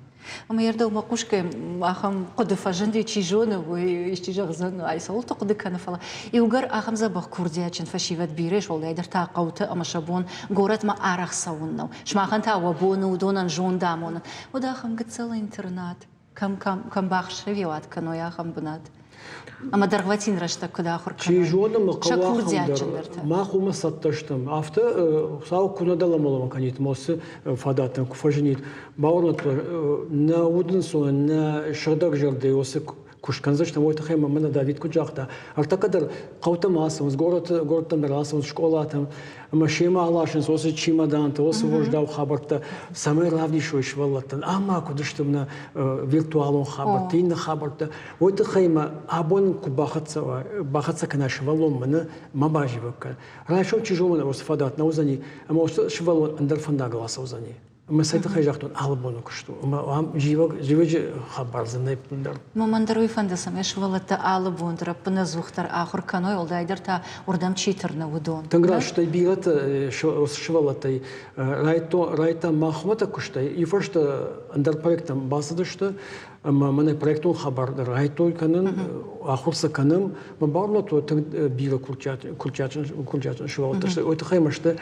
Ӕмӕ йе рдӕумӕ хъусгӕ ахӕм хъуыды фӕзынди, чи зоны, уый исчи зӕгъдзӕн, ай цӕуылты хъуыды кӕны, фӕлӕ иугӕр ахӕм дзӕбӕх курдиатджын фӕсивӕд бирӕ ис, уӕлдайдӕр та хъӕуты ӕмӕ сӕ бон горӕтмӕ арӕх цӕуын нӕу. Сымахӕн та уӕ бон у уыдонӕн зонд амонын. Уӕд ахӕм гыццыл интернат кӕм кӕм бахсӕвиуат кӕной, ахӕм бынат. Ӕмӕ дӕргъвӕтин рӕстӕг куыд ахуыр кӕной. Чи зоны, мӕ хъӕуы ахӕм дӕр. Мах уымӕ цӕттӕ стӕм. Афтӕ Хуыцау куы нӕ дӕлӕмӕ кӕнид, мосы фадат нӕм куы фӕзынид, бауырнӕд нӕ удынцон, нӕ сыгъдӕг зӕрдӕйы уыцы куыст кӕндзыстӕм, уый тыххӕй мӕ мӕнӕ Давид куыд загъта, ӕртӕккӕ дӕр хъӕутӕм ацӕуынц, горӕты горӕттӕм дӕр ацӕуынц, скъолатӕм, ӕмӕ семӕ аласынц уыцы чемодантӕ, уыцы уӕззау хабӕрттӕ, цӕмӕй равдисой сывӕллӕттӕн, ӕмӕ куыд сты нӕ виртуалон хабӕрттӕ, иннӕ хабӕрттӕ. Уый тыххӕй мӕ абон куы бахӕццӕ бахӕццӕ кӕна сывӕллонмӕ, нӕ ма базивӕг кӕн. Райсом чи зоны, уыцы фадат нӕ уыдзӕни, ӕмӕ уыцы сывӕллон ӕндӕр фӕндагыл ацӕудзӕни. Ӕмӕ цӕй тыххӕй загътон, алы боны куыст у. Ӕмӕ ам зивӕджы хабар дзы нӕй ӕппындӕр. Мӕн дӕр уый фӕнды, цӕмӕй сывӕллӕттӕ алы бон дӕр ӕппынӕдзухдӕр ахуыр кӕной, уӕлдайдӕр та уырдӕм чи тырны, уыдон. Тынг раст ӕй бирӕтӕ сывӕллӕттӕй райдтам мах хуымӕтӕг куыстӕй, иу фӕстӕ ӕндӕр проекттӕм бацыдысты. Ӕмӕ мӕнӕ проектон хабар дӕр райдыдтой кӕнын, ахуыр сӕ кӕнӕм. Мӕ бауырныдтой тынг бирӕ курдиатджын сывӕллӕттӕ сты. Уый тыххӕй мӕ сты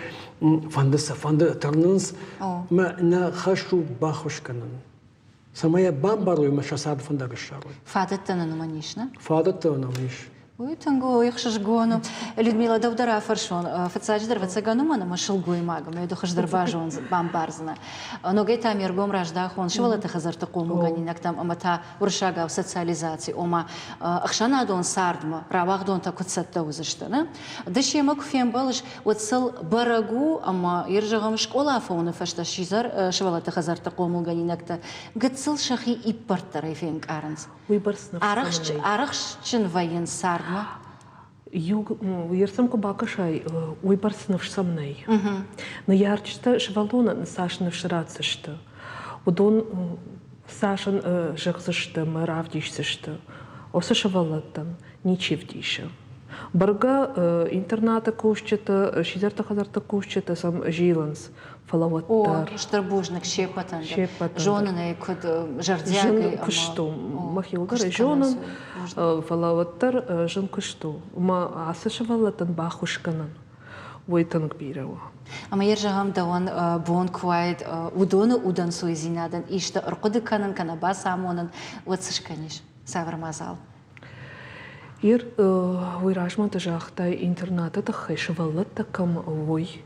фӕнды сӕ, фӕнды тырнынц. Мӕ нӕ хӕс у баххуыс кӕнын, цӕмӕй йӕ бамбарой ӕмӕ сӕ царды фӕндаг ссарой. Фадӕттӕ нын уымӕн ис, нӕ? Фадӕттӕ нӕм ис. Уый тынг у ӕхсызгон у. Людмила, дӕу дӕр афӕрсон. Фыццаджыдӕр, ӕвӕццӕгӕн, уымӕн ӕмӕ сылгоймаг ӕмӕ ды хуыздӕр базондз, бамбардзынӕ. Ногӕй та ме ргом раздахон сывӕллӕтты хӕдзӕртты хъомылгӕнинӕгтӕм ӕмӕ та уырыссагау социализаци, ома ӕхсӕнадон цардмӕ рауагъдонтӕ куыд цӕттӕ уыдзысты, нӕ? Ды семӕ куы фембӕлыс, уӕд сыл бӕрӕг у, ӕмӕ, ир зӕгъӕм, скъола фӕуыны фӕстӕ сидзӕр сывӕллӕтты хӕдзӕртты хъомылгӕнинӕгтӕ гыццыл сӕхи иппӕрддӕрӕй фенкъарынц. Уыйбӕрц ныфс Арӕхстджын вӕййынц цардмӕ? Иу ерсӕм куы бакӕсай, уыйбӕрц ныфс сӕм нӕй. Ныййарджытӕ сывӕллонӕн цас ныфс ратдзысты, уыдон цас ын зӕгъдзысты ӕмӕ равдисдзысты, уыцы сывӕллӕттӕн ничи вдисы. Бӕргӕ интернаты кусджытӕ, сидзӕрты хӕдзӕртты кусджытӕ сӕм зилынц, фӕлӕ уӕддӕр. О, стыр бузныг се ппӕтӕн дӕр. Зонын ӕй, куыд зӕрдиагӕй зын куыст у. Мӕхиуыл дӕр ӕй зонын, фӕлӕ уӕддӕр зын куыст у. Ӕмӕ ацы сывӕллӕттӕн баххуыс кӕнын, уый тынг бирӕ у. Ӕмӕ йӕ зӕгъӕм, дӕуӕн бон куы уаид уыдоны удӕнцойдзинадӕн исты ӕрхъуыды кӕнын кӕнӕ бацамонын, уӕд цы скӕнис? Цавӕр мадзал? Ир, уый размӕ ты загътай интернаты тыххӕй сывӕллӕттӕ кӕм уой,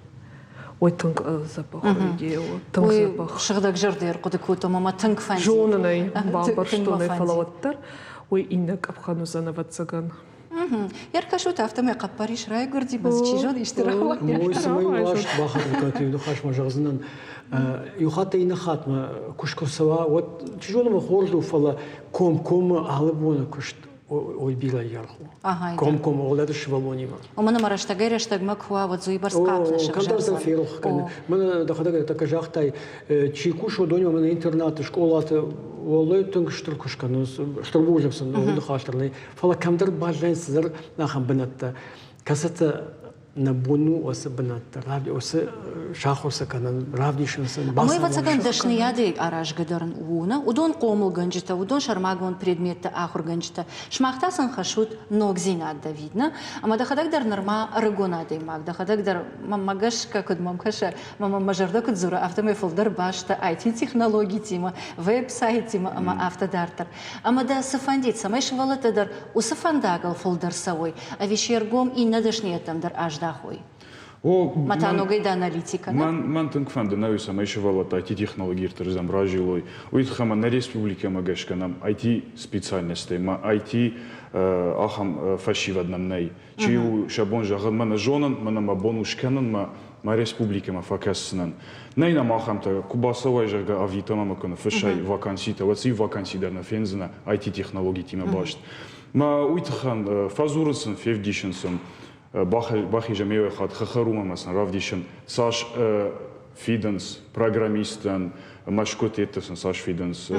уый тынг дзӕбӕх идея у, тынг дзӕбӕх. Сыгъдӕг зӕрдӕ ӕрхъуыды кодтон ӕмӕ тынг фӕндид. Зонын ӕй, бамбӕрстон ӕй, фӕлӕ уӕддӕр уый иннӕ къӕпхӕн уыдзӕн, ӕвӕццӕгӕн. Ӕркӕсут, афтӕмӕй хъӕппӕрис райгуырди, мӕ чи зоны, исты рауайа. Ой, цӕмӕй уарзт бахатыр иу ныхасмӕ зӕгъдзынӕн. Иу хатт иннӕ хатмӕ куы скуы цӕуа, уӕд чи зоны, мӕ хорз у, фӕлӕ комкоммӕ алы боны куыст ой бирӕ йаргъ у. Комкоммӕ уӕлдайдӕр сывӕллонимӕ. Уымӕн ӕмӕ рӕстӕгӕй-рӕстӕгмӕ куы уа, уӕд дзы уыйбӕрц хъапп нӕ сӕвзӕрдзӕн. Ферох кӕны. Мӕнӕ дӕхӕдӕг тӕккӕ загътай, чи кусы, уыдонимӕ мӕнӕ интернаты, скъолаты уӕлдай тынг стыр куыст кӕнынц, стыр бузныг сын ныхас дӕр нӕй. Фӕлӕ кӕмдӕр баззайынц цыдӕр ахӕм бынӕттӕ, кӕцытӕ нӕ бон у уыцы бынӕттӕ, уыцы сахуыр сӕ кӕнын, равдисын сын. Ӕмӕ ӕвӕццӕгӕн дӕсныйадӕй аразгӕ дӕр у, нӕ? Уыдон хъомылгӕнджытӕ, уыдон сӕрмагонд предметты ахуыргӕнджытӕ. Сымах та сын хӕссут ногдзинад, Давид, нӕ? Ӕмӕ дӕхӕдӕг дӕр нырма ӕрыгон адӕймаг, дӕхӕдӕг дӕр мӕнмӕ гӕсгӕ, куыд мӕм кӕсы, мӕ мӕ зӕрдӕ куыд дзуры, афтӕмӕй фылдӕр баст IT-технологитимӕ, веб-сайттимӕ ӕмӕ афтӕ дарддӕр. Ӕмӕ дӕ цы фӕндид, цӕмӕй сывӕллӕттӕ дӕр уыцы фӕндагыл фылдӕр цӕуой, ӕви се ргом иннӕ дӕсныйӕдтӕм дӕр аздахой? О, Мӕ та ногӕй дӕ аналитикӕ, нӕ? Мӕн тынг фӕнды, нӕ цӕмӕй сывӕллӕттӕ IT-технологирты рдӕм разилой. Уый тыххӕй ӕмӕ нӕ республикӕмӕ гӕсгӕ нӕм IT-специальностӕй ма IT ахӕм фӕсивӕд нӕм нӕй. Чи у сӕ бон зӕгъын, мӕнӕ зонын, мӕнӕ мӕ бон у скӕнын, мӕ мӕ республикӕмӕ фӕкӕсдзынӕн. Нӕй нӕм ахӕмтӕ, куы бацӕуай, зӕгъгӕ, Авитомӕ ӕмӕ куы ныффыссай ваканситӕ, уӕд цы ваканси дӕр нӕ фендзынӕ IT-технологитимӕ баст. Мӕ уый тыххӕн фӕдзурын сын, февдисын сын, бахизӕм еуӕй хатт ХХРУ-мӕ ӕмӕ сын равдисын, цас фидынц программисттӕн, Мӕскуыты сын цас фидынц,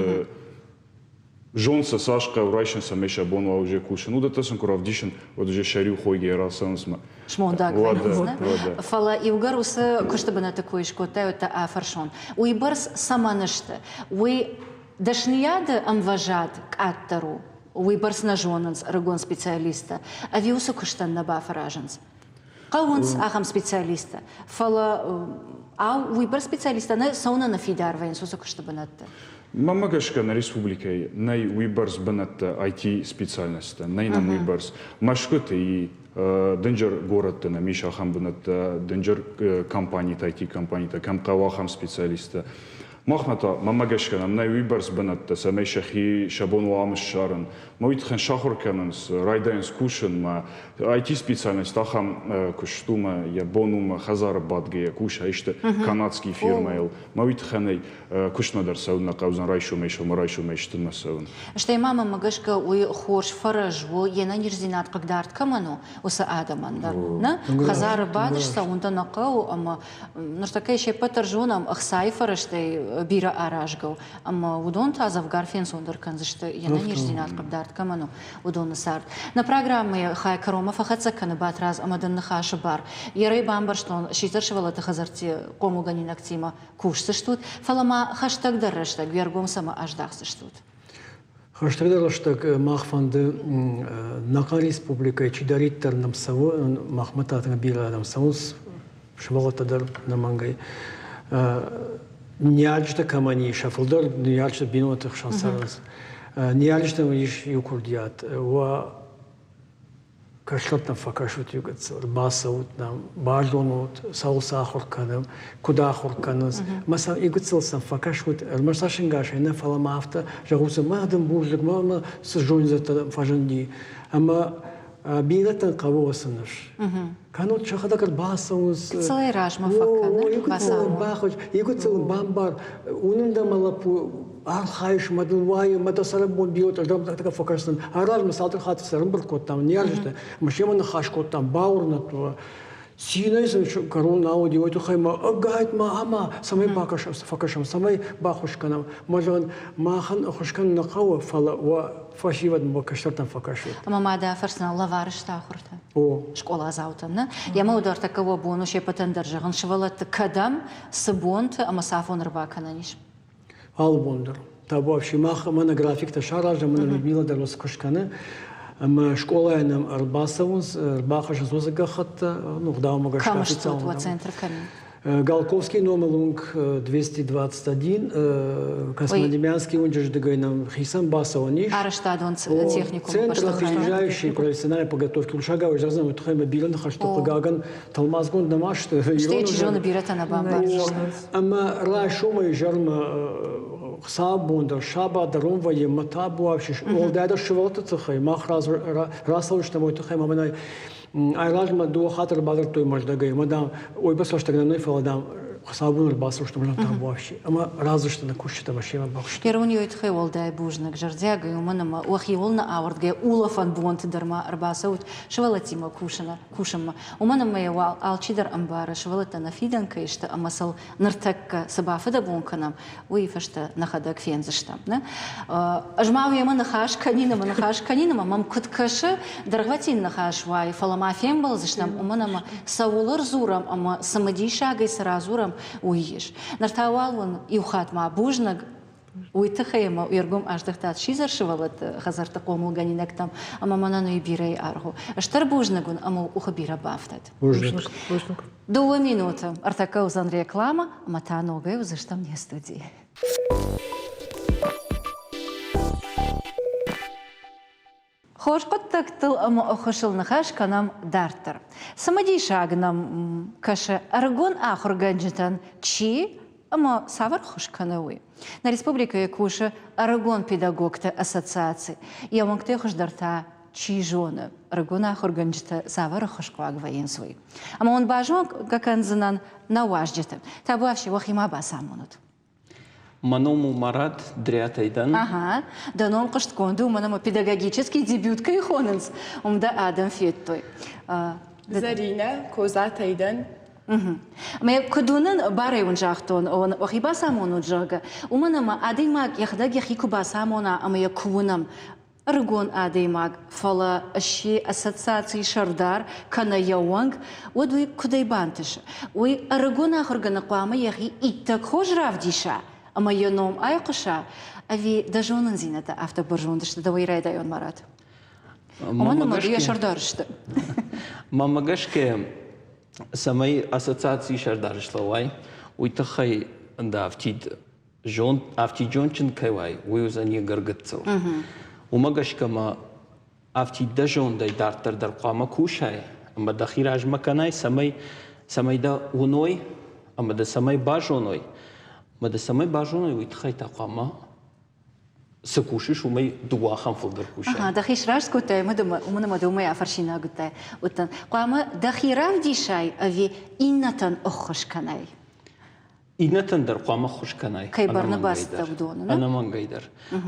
Зонд сӕ цас хъӕуы райсын, цӕмӕй сӕ бон уа уже кусын, уыдӕттӕ сын куы равдисын, уӕд уже сӕ риу хойгӕ рацӕуынц мӕ. Смондаг вӕййынц, нӕ? Фӕлӕ иугӕр уыцы куысты бынӕтты кой скодтай, уӕд дӕ афӕрсон. Уыйбӕрц цӕмӕн сты? Уый дӕсныйады ӕмвӕзад къаддӕр у, уыйбӕрц нӕ зонынц ӕрыгон специалисттӕ, ӕви уыцы куыстӕн нӕ бафӕразынц? Хъӕуынц ахӕм специалисттӕ, фӕлӕ ау, уыйбӕрц специалисттӕ нӕ цӕуынӕ нӕ фидар вӕййынц уыцы куысты бынӕтты? Мӕнмӕ гӕсгӕ нӕ республикӕйы нӕй уыйбӕрц бынӕттӕ IT-специальносттӕ, нӕй нӕм уыйбӕрц. Мӕскуыты и дынджыр горӕтты нӕм ис ахӕм бынӕттӕ, дынджыр компанитӕ, IT-компанитӕ, кӕм хъӕуы ахӕм специалисттӕ. Махмӕ та, мӕнмӕ гӕсгӕ нӕм нӕй уыйбӕрц бынӕттӕ, цӕмӕй сӕхи сӕ бон уа ам ссарын. Мӕ уый тыххӕн сахуыр кӕнынц, райдайынц кусынмӕ. IT-специальность ахӕм куыст у, мӕ йӕ бон у мӕ хӕдзары бадгӕйӕ куса исты канадский фирмӕйыл. Мӕ уый тыххӕн куыстмӕ дӕр цӕуын нӕ хъӕудзӕн райсомӕй сӕумӕрайсомӕй стынмӕ цӕуын. Стӕй ма мӕнмӕ гӕсгӕ уый хорз фӕрӕз у, йе нӕниздзинад хъыгдард кӕмӕн у, уыцы адӕмӕн дӕр. Нӕ? Хӕдзары бадыс, цӕуын дӕ нӕ хъӕуы ӕмӕ ныртӕккӕ се ппӕт дӕр зонӕм, ӕхцайы фӕрӕзтӕй бирӕ аразгӕ у, ӕмӕ уыдон та дзӕвгар фенцондӕр кӕндзысты, йе нӕниздзинад хъыгдард кӕмӕн у, уыдоны цард. Нӕ программӕйы хай кӕронмӕ фӕхӕццӕ кӕны Батрадз ӕмӕ дын ныхасы бар. Ерӕй бамбӕрстон, сидзӕр сывӕллӕтты хӕдзӕртты хъомылгӕнинӕгтимӕ кусдзыстут, фӕлӕ ма хӕстӕгдӕр рӕстӕг уе ргом цӕмӕ аздахдзыстут? Хӕстӕгдӕр рӕстӕг мах фӕнды нӕхъӕн республикӕйы чидӕриддӕр нӕм цӕуы, махмӕ та бирӕ адӕм цӕуынц, сывӕллӕттӕ дӕр нӕмӕнгӕй. Ныййарджытӕ кӕмӕн ис, сӕ фылдӕр ныййарджытӕ бинонты хсӕн цӕрынц. Ныййарджытӕм ис иу курдиат, уӕ кӕстӕртӕм фӕкӕсут иу гыццыл, бацӕут нӕм, базонут, цӕуыл сӕ ахуыр кӕнӕм, куыд ахуыр кӕнынц. Мӕ сӕм иу гыццыл сӕм фӕкӕсут, ӕрмӕст цӕстӕнгасӕй нӕ, фӕлӕ ма афтӕ зӕгъут сын, мӕ дын бузныг, мӕ цы зондзӕттӕ фӕзынди. Ӕмӕ бирӕтӕн хъӕуы уыцы ныфс. Кӕннод сӕхӕдӕг ӕрбацӕуынц. Гыццылӕй размӕ фӕкӕны, бацамон. Иу гыццыл бамбар, уынын дӕ мӕ лӕппу, архайыс мӕ дын уайы, мӕ дӕ цӕрӕнбон бирӕтӕ ӕрдӕм фӕкӕсдзӕн. Аразмӕ цалдӕр хатты сӕрӕмбырд кодтам, ныййарджытӕ, ӕмӕ семӕ ныхас кодтам, бауырныдтой. Цинӕй сын кӕрон нал уыди, уый тыххӕй ма ӕгайтма ӕмӕ цӕмӕй бакӕсӕм, фӕкӕсӕм, цӕмӕй баххуыс кӕнӕм. Мӕ зӕгъын, махӕн ӕххуыс кӕнын нӕ хъӕуы, фӕлӕ уӕ фӕсивӕдмӕ кӕстӕртӕм фӕкӕсут. Ӕмӕ ма дӕ фӕрсынӕн лӕвар сты ахуыртӕ? Скъоладзаутӕн, нӕ? Йемӕ уыдӕртӕккӕ уӕ бон у се ппӕтӕн дӕр зӕгъын, сывӕллӕтты кӕдӕм, цы бонты ӕмӕ цафон ӕрбакӕнӕн ис? Алы бон дӕр. Табуафси, мах мӕнӕ графиктӕ саразӕм, мӕнӕ Людмила дӕр уыцы куыст кӕны. Ӕмӕ скъолайӕ нӕм ӕрбацӕуынц, ӕрбахӕссынц уыцы гӕххӕттӕ, ну, гъдаумӕ гӕсгӕ. Кӕм стут уӕ центр кӕм? Галковский номыл уынг 221, Космодемьянский уынджы рдыгӕй нӕм хицӕн бацӕуӕн ис. Арӕзтадон техникум. Центр опережающей профессиональной подготовки Урсагауы зӕгъдзӕн, уый тыххӕй мӕ бирӕ ныхӕсты хъыгагӕн тӕлмацгонд нӕма сты. Стӕй чи зоны, бирӕтӕ нӕ бамбардзысты. Ӕмӕ райсомӕй изӕрмӕ хуыцаубон дӕр, сабат дӕр уым вӕййы мӕ табуафси, уӕлдайдӕр сывӕллӕтты тыххӕй мах рацӕудзыстӕм уый тыххӕй ӕмӕ мӕнӕ айразмӕ дыууӕ хатты ӕрбадзырдтой Мӕздӕгӕй ӕмӕ, дам, уыйбӕрц рӕстӕг нӕ нӕй, фӕлӕ, дам, хуыцаубон ӕрбацӕудзыстӕм ӕмӕ табуафси. Ӕмӕ разы сты нӕ кусджытӕ ӕмӕ семӕ бахуыстой. Ирон уый тыххӕй уӕлдай бузныг зӕрдиагӕй, уымӕн ӕмӕ уӕхиуыл нӕ ауӕрдгӕ улӕфӕн бонты дӕр ма ӕрбацӕут сывӕллӕттимӕ кусынмӕ. Уымӕн ӕмӕ йӕ алчидӕр ӕмбары, сывӕллӕттӕ нӕ фидӕн кӕй сты ӕмӕ сыл ныртӕккӕ цы бафыдӕбон кӕнӕм, уый фӕстӕ нӕхӕдӕг фендзыстӕм. Нӕ? Ӕз ма уемӕ ныхас кӕнин ӕмӕ ныхас кӕнин ӕмӕ мӕм куыд кӕсы, дӕргъвӕтин ныхас уайы, фӕлӕ ма фембӕлдзыстӕм, уымӕн ӕмӕ цӕуыл ӕрдзурӕм ӕмӕ цымыдисагӕй цы радзурӕм, уый ис. Ныр та уал уын иу хатт ма бузныг уый тыххӕй ӕмӕ уе ргом аздӕхтат сидзӕр сывӕллӕтты хӕдзӕртты хъомылгӕнинӕгтӕм ӕмӕ мӕнӕн уый бирӕ аргъ у. Стыр бузныг уын ӕмӕ уӕ къухы бирӕ бафтӕд. Бузныг. Дыууӕ минуты. Ӕртӕккӕ уыдзӕн реклама ӕмӕ та ногӕй уыдзыстӕм не студийы. Хорз хъуыддӕгтыл ӕмӕ ӕххуысыл ныхас кӕнӕм дарддӕр. Цымыдисаг нӕм кӕсы ӕрыгон ахуыргӕнджытӕн чи ӕмӕ цавӕр ӕххуыс кӕны, уый. Нӕ республикӕйы кусы ӕрыгон педагогты ассоциаци. Йӕ уӕнгтӕй хуыздӕр та чи зоны, ӕрыгон ахуыргӕнджытӕ цавӕр ӕххуысхъуаг вӕййынц, уый. Ӕмӕ уын базонгӕ кӕндзынӕн нӕ уазджыты. Табуафси, уӕхимӕ бацамонут. Мӕ ном у Марат, Дриатӕй дӕн. Ага, дӕ ном хъуыстгонд у, уымӕн ӕмӕ педагогический дебют кӕй хонынц, уым дӕ адӕм федтой. Зӕринӕ, Козатӕй дӕн. Мӕ куыд уынын, барӕй уын загътон, уӕхи бацамонут, зӕгъгӕ, уымӕн ӕмӕ адӕймаг йӕхӕдӕг йӕхи куы бацамона ӕмӕ йӕ куы уынӕм, ӕрыгон адӕймаг, фӕлӕ сси ассоциацийы сӕрдар кӕнӕ йӕ уӕнг, уӕд уый куыдӕй бантысы? Уый ӕрыгон ахуыргӕнӕг хъуамӕ йӕхи иттӕг хорз равдиса ӕмӕ йӕ ном айхъуыса, ӕви дӕ зонындзинӕдтӕ афтӕ бӕрзонд сты, дӕуӕй райдайон, Марат? Уымӕн ӕмӕ ды йӕ сӕрдар сты. Мӕнмӕ гӕсгӕ, цӕмӕй ассоциацийы сӕрдар слӕууай, уый тыххӕй дӕ афтид зонд, афтид зондджын кӕй уай, уый уыдзӕн йе гӕргыццыл. Уымӕ гӕсгӕ ма афтид дӕ зондӕй дарддӕр дӕр хъуамӕ кусай ӕмӕ дӕхи размӕ кӕнай, цӕмӕй, цӕмӕй дӕ уыной ӕмӕ дӕ цӕмӕй базоной. Ӕмӕ дӕ цӕмӕй базоной, уый тыххӕй та хъуамӕ цы кусыс, уымӕй дыууӕ ахӕм фылдӕр кусай. Ага, дӕхи сраст кодтай ӕмӕ уымӕн ӕмӕ дӕ уымӕй афӕрсинаг уыдтӕн. Хъуамӕ дӕхи равдисай ӕви иннӕтӕн ӕххуыс кӕнай? Иннӕтӕн дӕр хъуамӕ ӕххуыс кӕнай. Кӕй бӕрны бацыдтӕ уыдоны? Ӕнӕмӕнгӕй дӕр.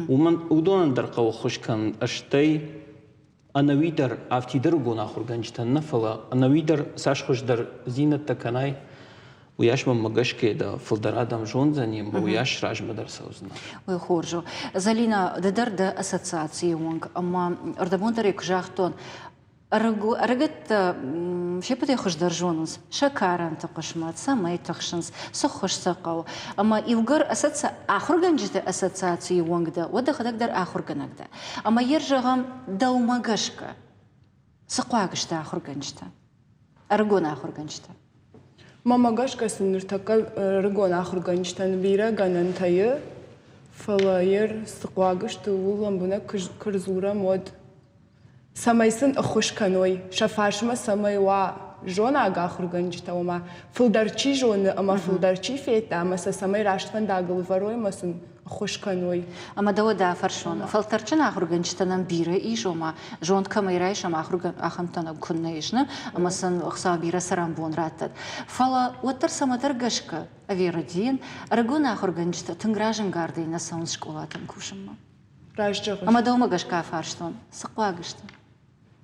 Уымӕн уыдонӕн дӕр хъӕуы ӕххуыс кӕнын, стӕй ӕнӕуи дӕр афтидӕрыгон ахуыргӕнджытӕн нӕ, фӕлӕ ӕнӕуи дӕр цас хуыздӕр дзинӕдтӕ кӕнай, уыйас мӕнмӕ гӕсгӕ дӕ фылдӕр адӕм зондзӕни ӕмӕ уыйас размӕ дӕр цӕудзынӕ. Уый хорз у. Зӕлинӕ, ды дӕр дӕ ассоциацийы уӕнг ӕмӕ ӕрдӕбон дӕр ӕй куы загътон, Ӕрыгӕттӕ се ппӕтӕй хуыздӕр зонынц сӕ карӕнты хъысмӕт, цӕмӕй тыхсынц, цы ххуыс сӕ хъӕуы. Ӕмӕ иугӕр ахуыргӕнджыты ассоциацийы уӕнг дӕ, уӕд дӕхӕдӕг дӕр ахуыргӕнӕг дӕ. Ӕмӕ йе зӕгъӕм, дӕумӕ гӕсгӕ, цы хъуаг сты ахуыргӕнджытӕ, ӕрыгон ахуыргӕнджытӕ? Мӕнмӕ гӕсгӕ сын ныртӕккӕ ӕрыгон ахуыргӕнджытӕн бирӕ гӕнӕнтӕ и, фӕлӕ ер цы хъуаг сты, ууыл лӕмбынӕг куы рдзурӕм, уӕд цӕмӕй сын ӕххуыс кӕной, сӕ фарсмӕ цӕмӕй уа зонаг ахуыргӕнджытӕ, ома фылдӕр чи зоны ӕмӕ фылдӕр чи федта, ӕмӕ сӕ цӕмӕй раст фӕндагыл ӕвӕрой ӕмӕ сын ӕххуыс кӕной. Ӕмӕ дӕ уӕдӕ афӕрсон, фӕлтӕрдджын ахуыргӕнджытӕ нӕм бирӕ ис, ома зонд кӕмӕй райсӕм, ахӕмтӕ нӕм куыннӕ ис, нӕ? Ӕмӕ сын Хуыцау бирӕ цӕрӕнбон раттӕд. Фӕлӕ уӕддӕр цӕмӕдӕр гӕсгӕ, ӕви рӕдийын, ӕрыгон ахуыргӕнджытӕ тынг разӕнгардӕй нӕ цӕуынц скъолатӕм кусынмӕ. Раст зӕгъыс. Ӕмӕ дӕумӕ гӕсгӕ афарстон, цы хъуаг сты?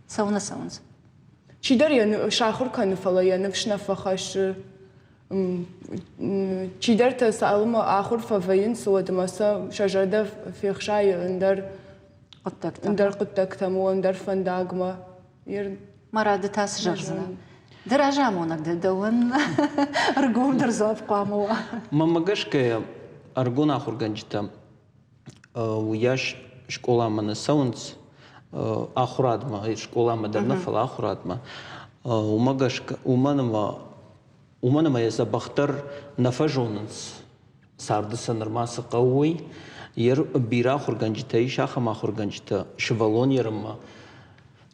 Цӕуылнӕ цӕуынц? Чидӕр йӕ сахуыр кӕны, фӕлӕ йӕ ныфс нӕ фӕхӕссы. Чидӕртӕ цалынмӕ ахуыр фӕвӕййынц, уӕдмӕ сӕ сӕ зӕрдӕ фехсайы ӕндӕр хъуыддӕгтӕм, ӕндӕр хъуыддӕгтӕм, ӕндӕр фӕндагмӕ. Мӕ рады та цы зӕгъдзынӕ? Ды разамонӕг дӕ, дӕуӕн ӕргомдӕр дзуапп хъуамӕ уа. Мӕнмӕ гӕсгӕ, ӕрыгон ахуыргӕнджытӕ уыйас скъоламӕ нӕ цӕуынц, ахуырадмӕ, скъоламӕ дӕр нӕ, фӕлӕ ахуырадмӕ. Уымӕ гӕсгӕ, уымӕн ӕмӕ уымӕн ӕмӕ йӕ дзӕбӕхдӕр нӕ фӕзонынц, царды сӕ нырма цы хъӕуы, уый. Бирӕ ахуыргӕнджытӕ ис ахӕм ахуыргӕнджытӕ, сывӕллон ерынмӕ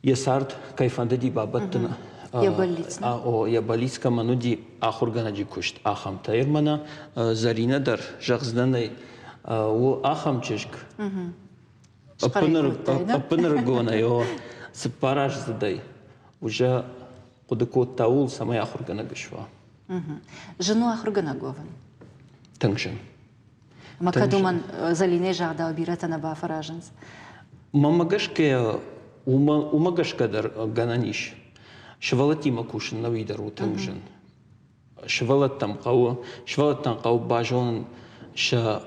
йӕ цард кӕй фӕндыди бабӕттын, йӕ бӕллиц. О, йӕ бӕллиц кӕмӕн уыди ахуыргӕнӕджы куыст, ахӕмтӕ. Мӕнӕ Зӕринӕ дӕр, зӕгъдзынӕн ӕй, у ахӕм чызг. Ӕппынӕрыгонӕй, о, цыппараздзыдӕй уже хъуыды кодта ууыл, цӕмӕй ахуыргӕнӕг суа. Зын у ахуыргӕнӕг уӕвын? Тынг зын. Ӕмӕ кӕд уымӕн Зӕлинӕйы загъдау бирӕтӕ нӕ бафӕразынц? Мӕнмӕ гӕсгӕ, уымӕ, уымӕ гӕсгӕ дӕр гӕнӕн ис. Сывӕллӕттимӕ кусын нӕуи дӕр у тынг зын. Сывӕллӕттӕм хъӕуы, сывӕллӕттӕн хъӕуы базонын сӕ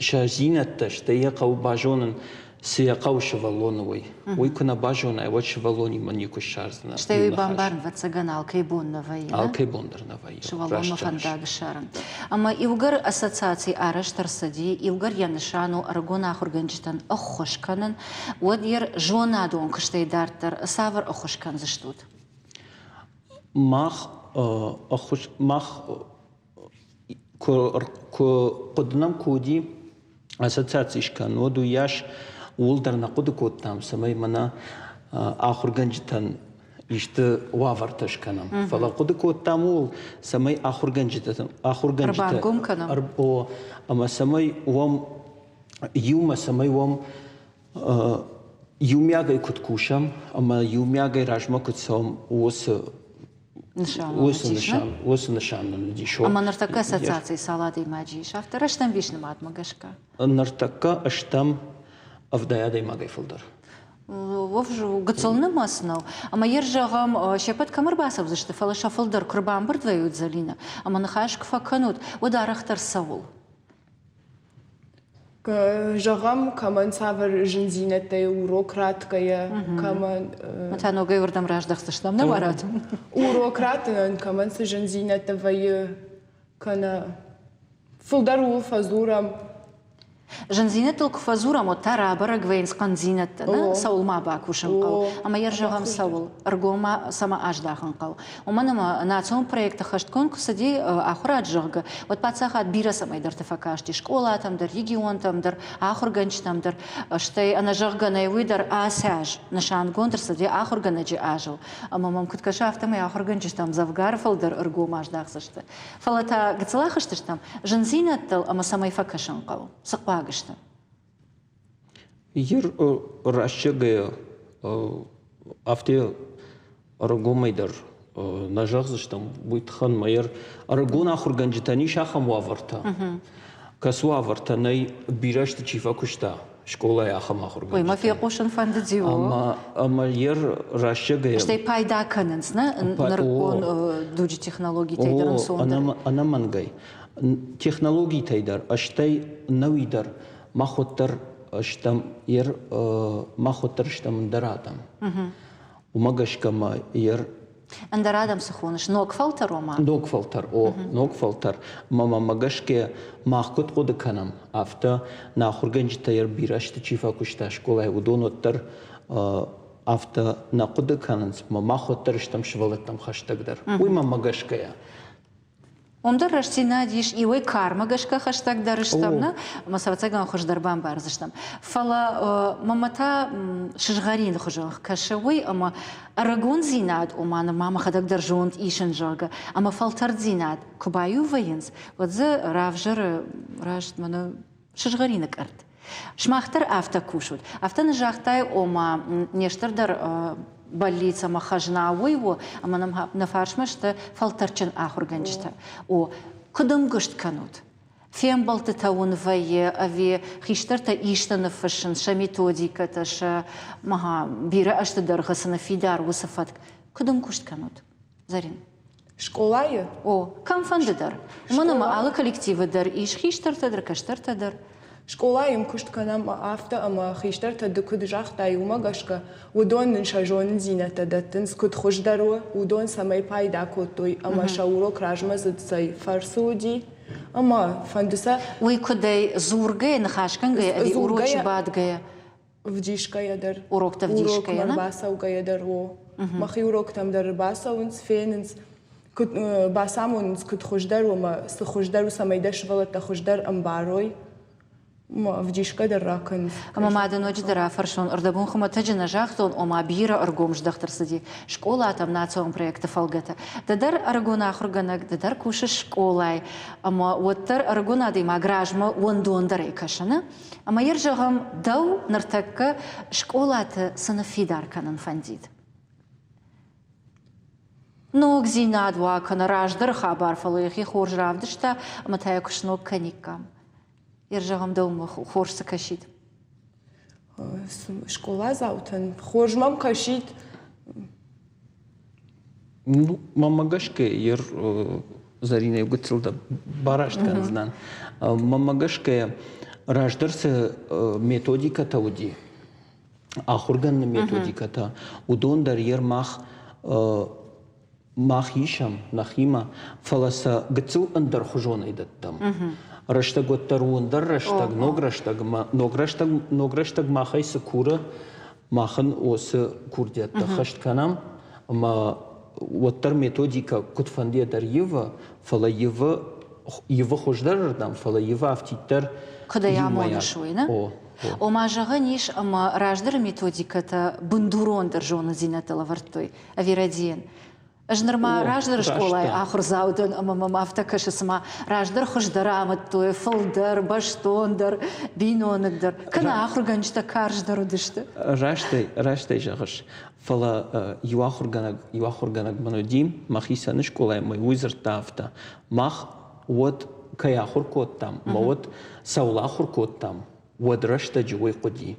сӕ дзинӕдтӕ, стӕй йӕ хъӕуы базонын, цы йӕ хъӕуы сывӕллоны, уый. Уый куы нӕ базонай, уӕд сывӕллонимӕ никуы ссардзынӕ. Стӕй уый бамбарын, ӕвӕццӕгӕн, алкӕй бон нӕ вӕййы. Алкӕй бон дӕр нӕ вӕййы. Сывӕллонмӕ фӕндаг ссарын. Ӕмӕ иугӕр ассоциаци арӕзт ӕрцыди, иугӕр йӕ нысан у ӕрыгон ахуыргӕнджытӕн ӕххуыс кӕнын, уӕд йӕ зонадон куыстӕй дарддӕр цавӕр ӕххуыс кӕндзыстут? Мах ӕххуыс, мах куы хъуыды нӕм куы уыди ассоциаци скӕнын, уӕд уыйас ууыл дӕр нӕ хъуыды кодтам, цӕмӕй мӕнӕ ахуыргӕнджытӕн исты уавӕртӕ скӕнӕм. Фӕлӕ хъуыды кодтам ууыл, цӕмӕй ахуыргӕнджытӕ ахуыргӕнджытӕ ӕмӕ цӕмӕй уӕм иумӕ, цӕмӕй уӕм иумиагӕй куыд кусӕм ӕмӕ иумиагӕй размӕ куыд цӕуӕм, уыцы уыцы нысан уыцы нысан нын уыдис. Ӕмӕ ныртӕккӕ ассоциацийы цал адӕймаджы ис, афтӕ рӕстӕмбис нымадмӕ гӕсгӕ? Ныртӕккӕ стӕм 70 адӕймагӕй фылдӕр. Гыццыл нымӕц нӕу. Ӕмӕ йе зӕгъӕм, се ппӕт кӕм ӕрбацӕудзысты, фӕлӕ сӕ фылдӕр куы рбамбырд вӕййут, Зӕлинӕ, ӕмӕ ныхас куы фӕкӕнут, уӕд арӕхдӕр цӕуыл? Зӕгъӕм, кӕмӕн цавӕр зындзинӕдтӕй урок ратгӕйӕ, кӕмӕн... Та ногӕй уырдӕм раздӕхдзыстӕм, нӕ уарат? Урок раттынӕн кӕмӕн цы зындзинӕдтӕ вӕййы, кӕнӕ фылдӕр ууыл фӕдзурӕм. Зындзинӕдтыл куы фӕдзурӕм, уӕд та рабӕрӕг вӕййынц хъӕндзинӕдтӕ, нӕ? Цӕуыл ма бакусын хъӕуы? Ӕмӕ йӕ зӕгъӕм, цӕуыл? Ӕргом ма цӕмӕ аздахын хъӕуы? Уымӕн ӕмӕ национ проекты хӕстгонд куы цыди ахуырад, зӕгъгӕ, уӕд паддзахад бирӕ цӕмӕйдӕрты фӕкасти скъолатӕм дӕр, регионтӕм дӕр, ахуыргӕнджытӕм дӕр, стӕй ӕнӕзӕгъгӕ нӕй уый дӕр ацы аз нысангонд ӕрцыди ахуыргӕнӕджы азыл. Ӕмӕ мӕм куыд кӕсы, афтӕмӕй ахуыргӕнджытӕм дзӕвгар фылдӕр ӕргом аздахдзысты. Фӕлӕ та гыццыл ахызтыстӕм зындзинӕдтыл ӕмӕ цӕмӕй фӕкӕсын хъӕуы, цы хъуаг сты? Ер рӕстӕгӕй афтӕ ӕргомӕй дӕр нӕ зӕгъдзыстӕм, уый тыххӕн ма ӕрыгон ахуыргӕнджытӕн ис ахӕм уавӕртӕ, кӕцы уавӕртӕ нӕй бирӕ сты чи фӕкуыста скъолайы ахӕм ахуыргӕнджытӕ. Ой, мӕ фехъусын фӕндыди о. Ӕмӕ ӕмӕ ер рӕстӕгӕй Стӕй пайда кӕнынц, нӕ нырыккон дуджы технологитӕй дӕр ӕнцондӕр. Ӕнӕмӕнгӕй. Технологитӕй дӕр, стӕй нӕуи дӕр мах уӕддӕр стӕм ер мах уӕддӕр стӕм ӕндӕр адӕм. Уымӕ гӕсгӕ ма ер Ӕндӕр адӕм цы хоныс? Ног фӕлтӕр ома? Ног фӕлтӕр, о, ног фӕлтӕр. Мӕ мӕмӕ гӕсгӕ мах куыд хъуыды кӕнӕм, афтӕ нӕ ахуыргӕнджытӕ ер бирӕ азты чи фӕкуыста скъолайы, уыдон уӕддӕр афтӕ нӕ хъуыды кӕнынц, ӕмӕ мах уӕддӕр стӕм сывӕллӕттӕм хӕстӕгдӕр. Уый мӕнмӕ гӕсгӕйӕ. Уым дӕр рӕстдзинад ис, иуӕй кармӕ гӕсгӕ хӕстӕгдӕр стӕм, нӕ, ӕмӕ сӕ ӕвӕццӕгӕн хуыздӕр бамбардзыстӕм. Фӕлӕ мӕмӕ та сызгъӕрины хуызӕн кӕсы уый, ӕмӕ ӕрыгондзинад, ома нырма мӕхӕдӕг дӕр зонд исын, зӕгъгӕ, ӕмӕ фӕлтӕрддзинад куы баиу вӕййынц, уӕд дзы равзӕры раст мӕнӕ сызгъӕрины къӕртт. Сымах дӕр афтӕ кусут. Афтӕ нын загътай, ома не стырдӕр бӕллиц ӕмӕ хӕзна уый у, ӕмӕ нӕм нӕ фарсмӕ сты фӕлтӕрдджын ахуыргӕнджытӕ. О, куыд ӕмгуыст кӕнут? Фембӕлдтытӕ уын вӕййы ӕви хистӕртӕ исты ныффыссынц, сӕ методикӕтӕ, сӕ бирӕ ӕзты дӕргъы цы ныффидар уыцы фӕтк. Куыд ӕмгуыст кӕнут, Зарин? Скъолайы? О, кӕмфӕнды дӕр. Уымӕн ӕмӕ алы коллективы дӕр ис хистӕртӕ дӕр, кӕстӕртӕ дӕр. Скъолайы ӕмкуыст кӕнӕм афтӕ ӕмӕ хистӕртӕ ды куыд загътай, уымӕ гӕсгӕ уыдон нын сӕ зонындзинӕдтӕ дӕттынц, куыд хуыздӕр у, уыдон цӕмӕй пайда кодтой ӕмӕ сӕ урок размӕдзыд цӕй фӕрцы уыди, ӕмӕ фӕнды сӕ... Уый куыдӕй дзургӕйӕ, ныхасгӕнгӕйӕ ӕви урочы бадгӕйӕ? Вдисгӕйӕ дӕр. Уроктӕ вдисгӕйӕ, Урокмӕ рбацӕугӕйӕ дӕр, о. Мӕхи уроктӕм дӕр ӕрбацӕуынц, фенынц, куыд бацамонынц, куыд хуыздӕр у ӕмӕ цы хуыздӕр у, цӕмӕй дӕ сывӕллӕттӕ хуыздӕр ӕмбарой. Ӕвдисгӕ дӕр ракӕнынц. Ӕмӕ ма дӕ ноджыдӕр афӕрсон, ӕрдӕбон хуымӕтӕджы нӕ загътон, ома бирӕ ӕргом здӕхт ӕрцыди скъолатӕм национ проекты фӕлгӕты. Ды дӕр ӕрыгон ахуыргӕнӕг, ды дӕр кусыс скъолайы, ӕмӕ уӕддӕр ӕрыгон адӕймаг размӕ уӕндондӕрӕй кӕсы, нӕ? Ӕмӕ йӕ зӕгъӕм, дӕу ныртӕккӕ скъолаты цы ныффидар кӕнын фӕндид? Ногдзинад уа кӕнӕ раздӕры хабар, фӕлӕ йӕхи хорз равдыста ӕмӕ та йӕ куы сног кӕниккам. Йӕ зӕгъӕм, дӕумӕ хорз цы кӕсид? Скъоладзаутӕн хорз мӕм кӕсид. Ну, мӕнмӕ гӕсгӕ ер Зӕринӕ гыццыл дӕ бараст кӕндзынӕн. Мӕнмӕ гӕсгӕ раздӕр цы методикӕтӕ уыди, ахуыргӕныны методикӕтӕ, уыдон дӕр ер мах мах исӕм нӕхимӕ, фӕлӕ сӕ гыццыл ӕндӕрхуызонӕй дӕттӕм. Рӕстӕг уӕддӕр у ӕндӕр рӕстӕг, ног рӕстӕг ӕмӕ ног рӕстӕг, ног рӕстӕг махӕй цы куры, мах ын уыцы курдиӕттӕ хӕст кӕнӕм ӕмӕ уӕддӕр методикӕ куыдфӕндыйӕ дӕр ивы, фӕлӕ ивы ивы хуыздӕрырдӕм, фӕлӕ ивы афтиддӕр. Куыд ӕй амоныс, уый, нӕ? О. Ома зӕгъӕн ис, ӕмӕ раздӕры методикӕтӕ бындурондӕр зонындзинӕдтӕ лӕвӕрдтой ӕви рӕдийын? Ӕз нырма раздӕры скъолайы ахуырдзау дӕн ӕмӕ мӕм афтӕ кӕсы, цыма раздӕр хуыздӕр амыдтой, фылдӕр, бӕстондӕр, биноныгдӕр, кӕнӕ ахуыргӕнджытӕ карздӕр уыдысты. Растӕй, растӕй зӕгъыс. Фӕлӕ иу ахуыргӕнӕг, иу ахуыргӕнӕг мын уыди, мӕхицӕн скъолайы мӕ уый дзырдта афтӕ. Мах уӕд кӕй ахуыр кодтам, мӕ уӕд цӕуыл ахуыр кодтам, уӕд рӕстӕджы уый хъуыди.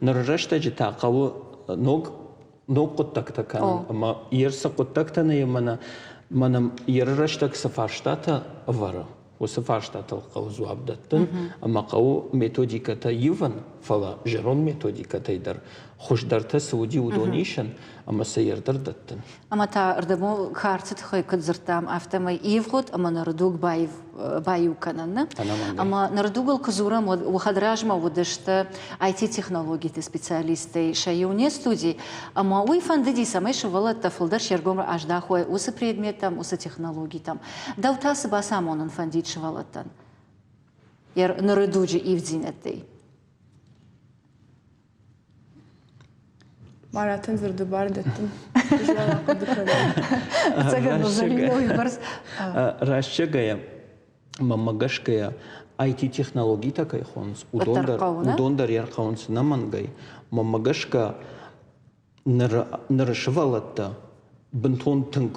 Ныры рӕстӕджы та хъӕуы ног ног хъуыддӕгтӕ кӕнын ӕмӕ йе цы хъуыддӕгтӕ нӕ мӕнӕ мӕнӕ йе рӕстӕг цы фарстатӕ ӕвӕры, уыцы фарстатыл хъӕуы дзуапп дӕттын ӕмӕ хъӕуы методикӕтӕ ивын, фӕлӕ зӕронд методикӕтӕй дӕр хуыздӕртӕ цы уыди, уыдон исын ӕмӕ сӕ ӕрдӕр дӕттын. Ӕмӕ та ӕрдӕбон кӕрцы тыххӕй куыд дзырдтам, афтӕмӕй ивгъуыд ӕмӕ ныры дуг баиу кӕнын. Нӕ? Ӕмӕ ныры дугыл куы дзурӕм, уӕд хӕдразмӕ уыдысты IT-технологиты специалисттӕй сӕ иу не студи, ӕмӕ уый фӕндыди, цӕмӕй сывӕллӕттӕ фылдӕр се ргом аздахой уыцы предметтӕм, уыцы технологитӕм. Дӕу та цы бацамонын фӕндид сывӕллӕттӕн ныры дуджы ивддзинӕдтӕй? Маратӕн дзырды бар дӕттын. Рӕстӕгӕй мӕнмӕ гӕсгӕйӕ IT-технологитӕ кӕй хонынц, уыдон дӕр, уыдон дӕр ӕрхъӕуынц ӕнӕмӕнгӕй. Мӕнмӕ гӕсгӕ ныры сывӕллӕттӕ бынтон тынг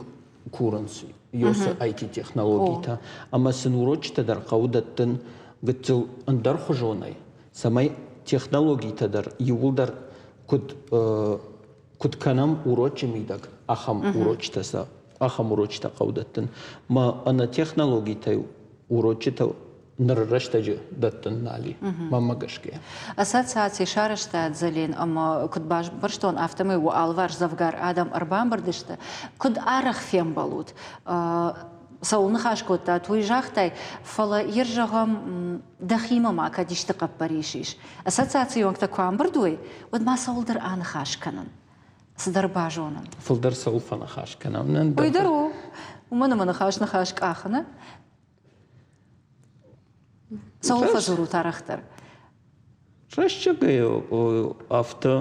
курынц уыцы IT-технологитӕ ӕмӕ сын урочытӕ дӕр хъӕуы дӕттын гыццыл ӕндӕрхуызонӕй, цӕмӕй технологитӕ дӕр иууылдӕр куыд куыд кӕнӕм урочы мидӕг, ахӕм урочытӕ сӕ ахӕм урочытӕ хъӕуы дӕттын. Мӕ ӕнӕ технологитӕй урочытӕ Ныры рӕстӕджы дӕттын нал и, мӕнмӕ гӕсгӕ. Ассоциаци сарӕзта Дзӕлин ӕмӕ куыд бамбӕрстон, афтӕмӕй уӕ алыварс дзӕвгар адӕм ӕрбамбырд сты. Куыд арӕх фембӕлут? Цӕуыл ныхас кодтат, уый загътай, фӕлӕ йе зӕгъӕм, дӕхимӕ ма кӕд исты хъӕппӕрис ис. Ассоциацийы уӕнгтӕ куы амбырд уой, уӕд ма цӕуылдӕр аныхас кӕнын, цыдӕр базонын. Фылдӕр цӕуыл фӕныхас кӕнӕм? Уый дӕр у. Уымӕн ӕмӕ ныхас ныхас къахыны. Цӕуыл фӕдзурут арӕхдӕр? Рӕстӕгӕй афтӕ,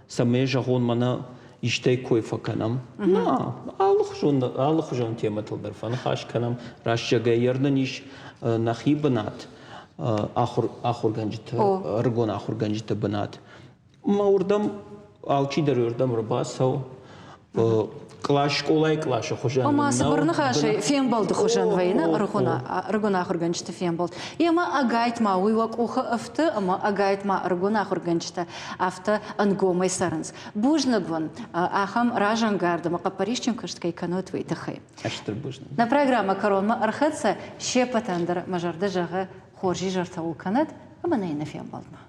цӕмӕй зӕгъон, мӕнӕ истӕй кой фӕкӕнӕм. Нӕ, алыхуызон, алыхуызон темӕтыл дӕр фӕныхас кӕнӕм. Рӕстӕгӕй йӕ нын ис нӕхи бынат, ахуыр, ахуыргӕнджыты, ӕрыгон ахуыргӕнджыты бынат. Ӕмӕ уырдӕм алчидӕр уырдӕм ӕрбацӕуы. Кълас скъолайы къласы хуызӕн. Ома цыбыр ныхасӕй фембӕлды хуызӕн вӕййы ӕрыгон ахуыргӕнджыты фембӕлд. Емӕ ӕгайтма уый уӕ къухы ӕфты ӕмӕ ӕгайтма ӕрыгон ахуыргӕнджытӕ афтӕ ӕнгомӕй цӕрынц. Бузныг уын, ахӕм разӕнгард ӕмӕ хъӕппӕрисджын куыст кӕй кӕнут, уый тыххӕй. Стыр бузныг. Нӕ программӕ кӕронмӕ ӕрхӕццӕ. Се ппӕтӕн дӕр мӕ зӕрдӕ зӕгъы хорз изӕртӕ уыл кӕнӕд ӕмӕ нӕ иннӕ фембӕлдмӕ.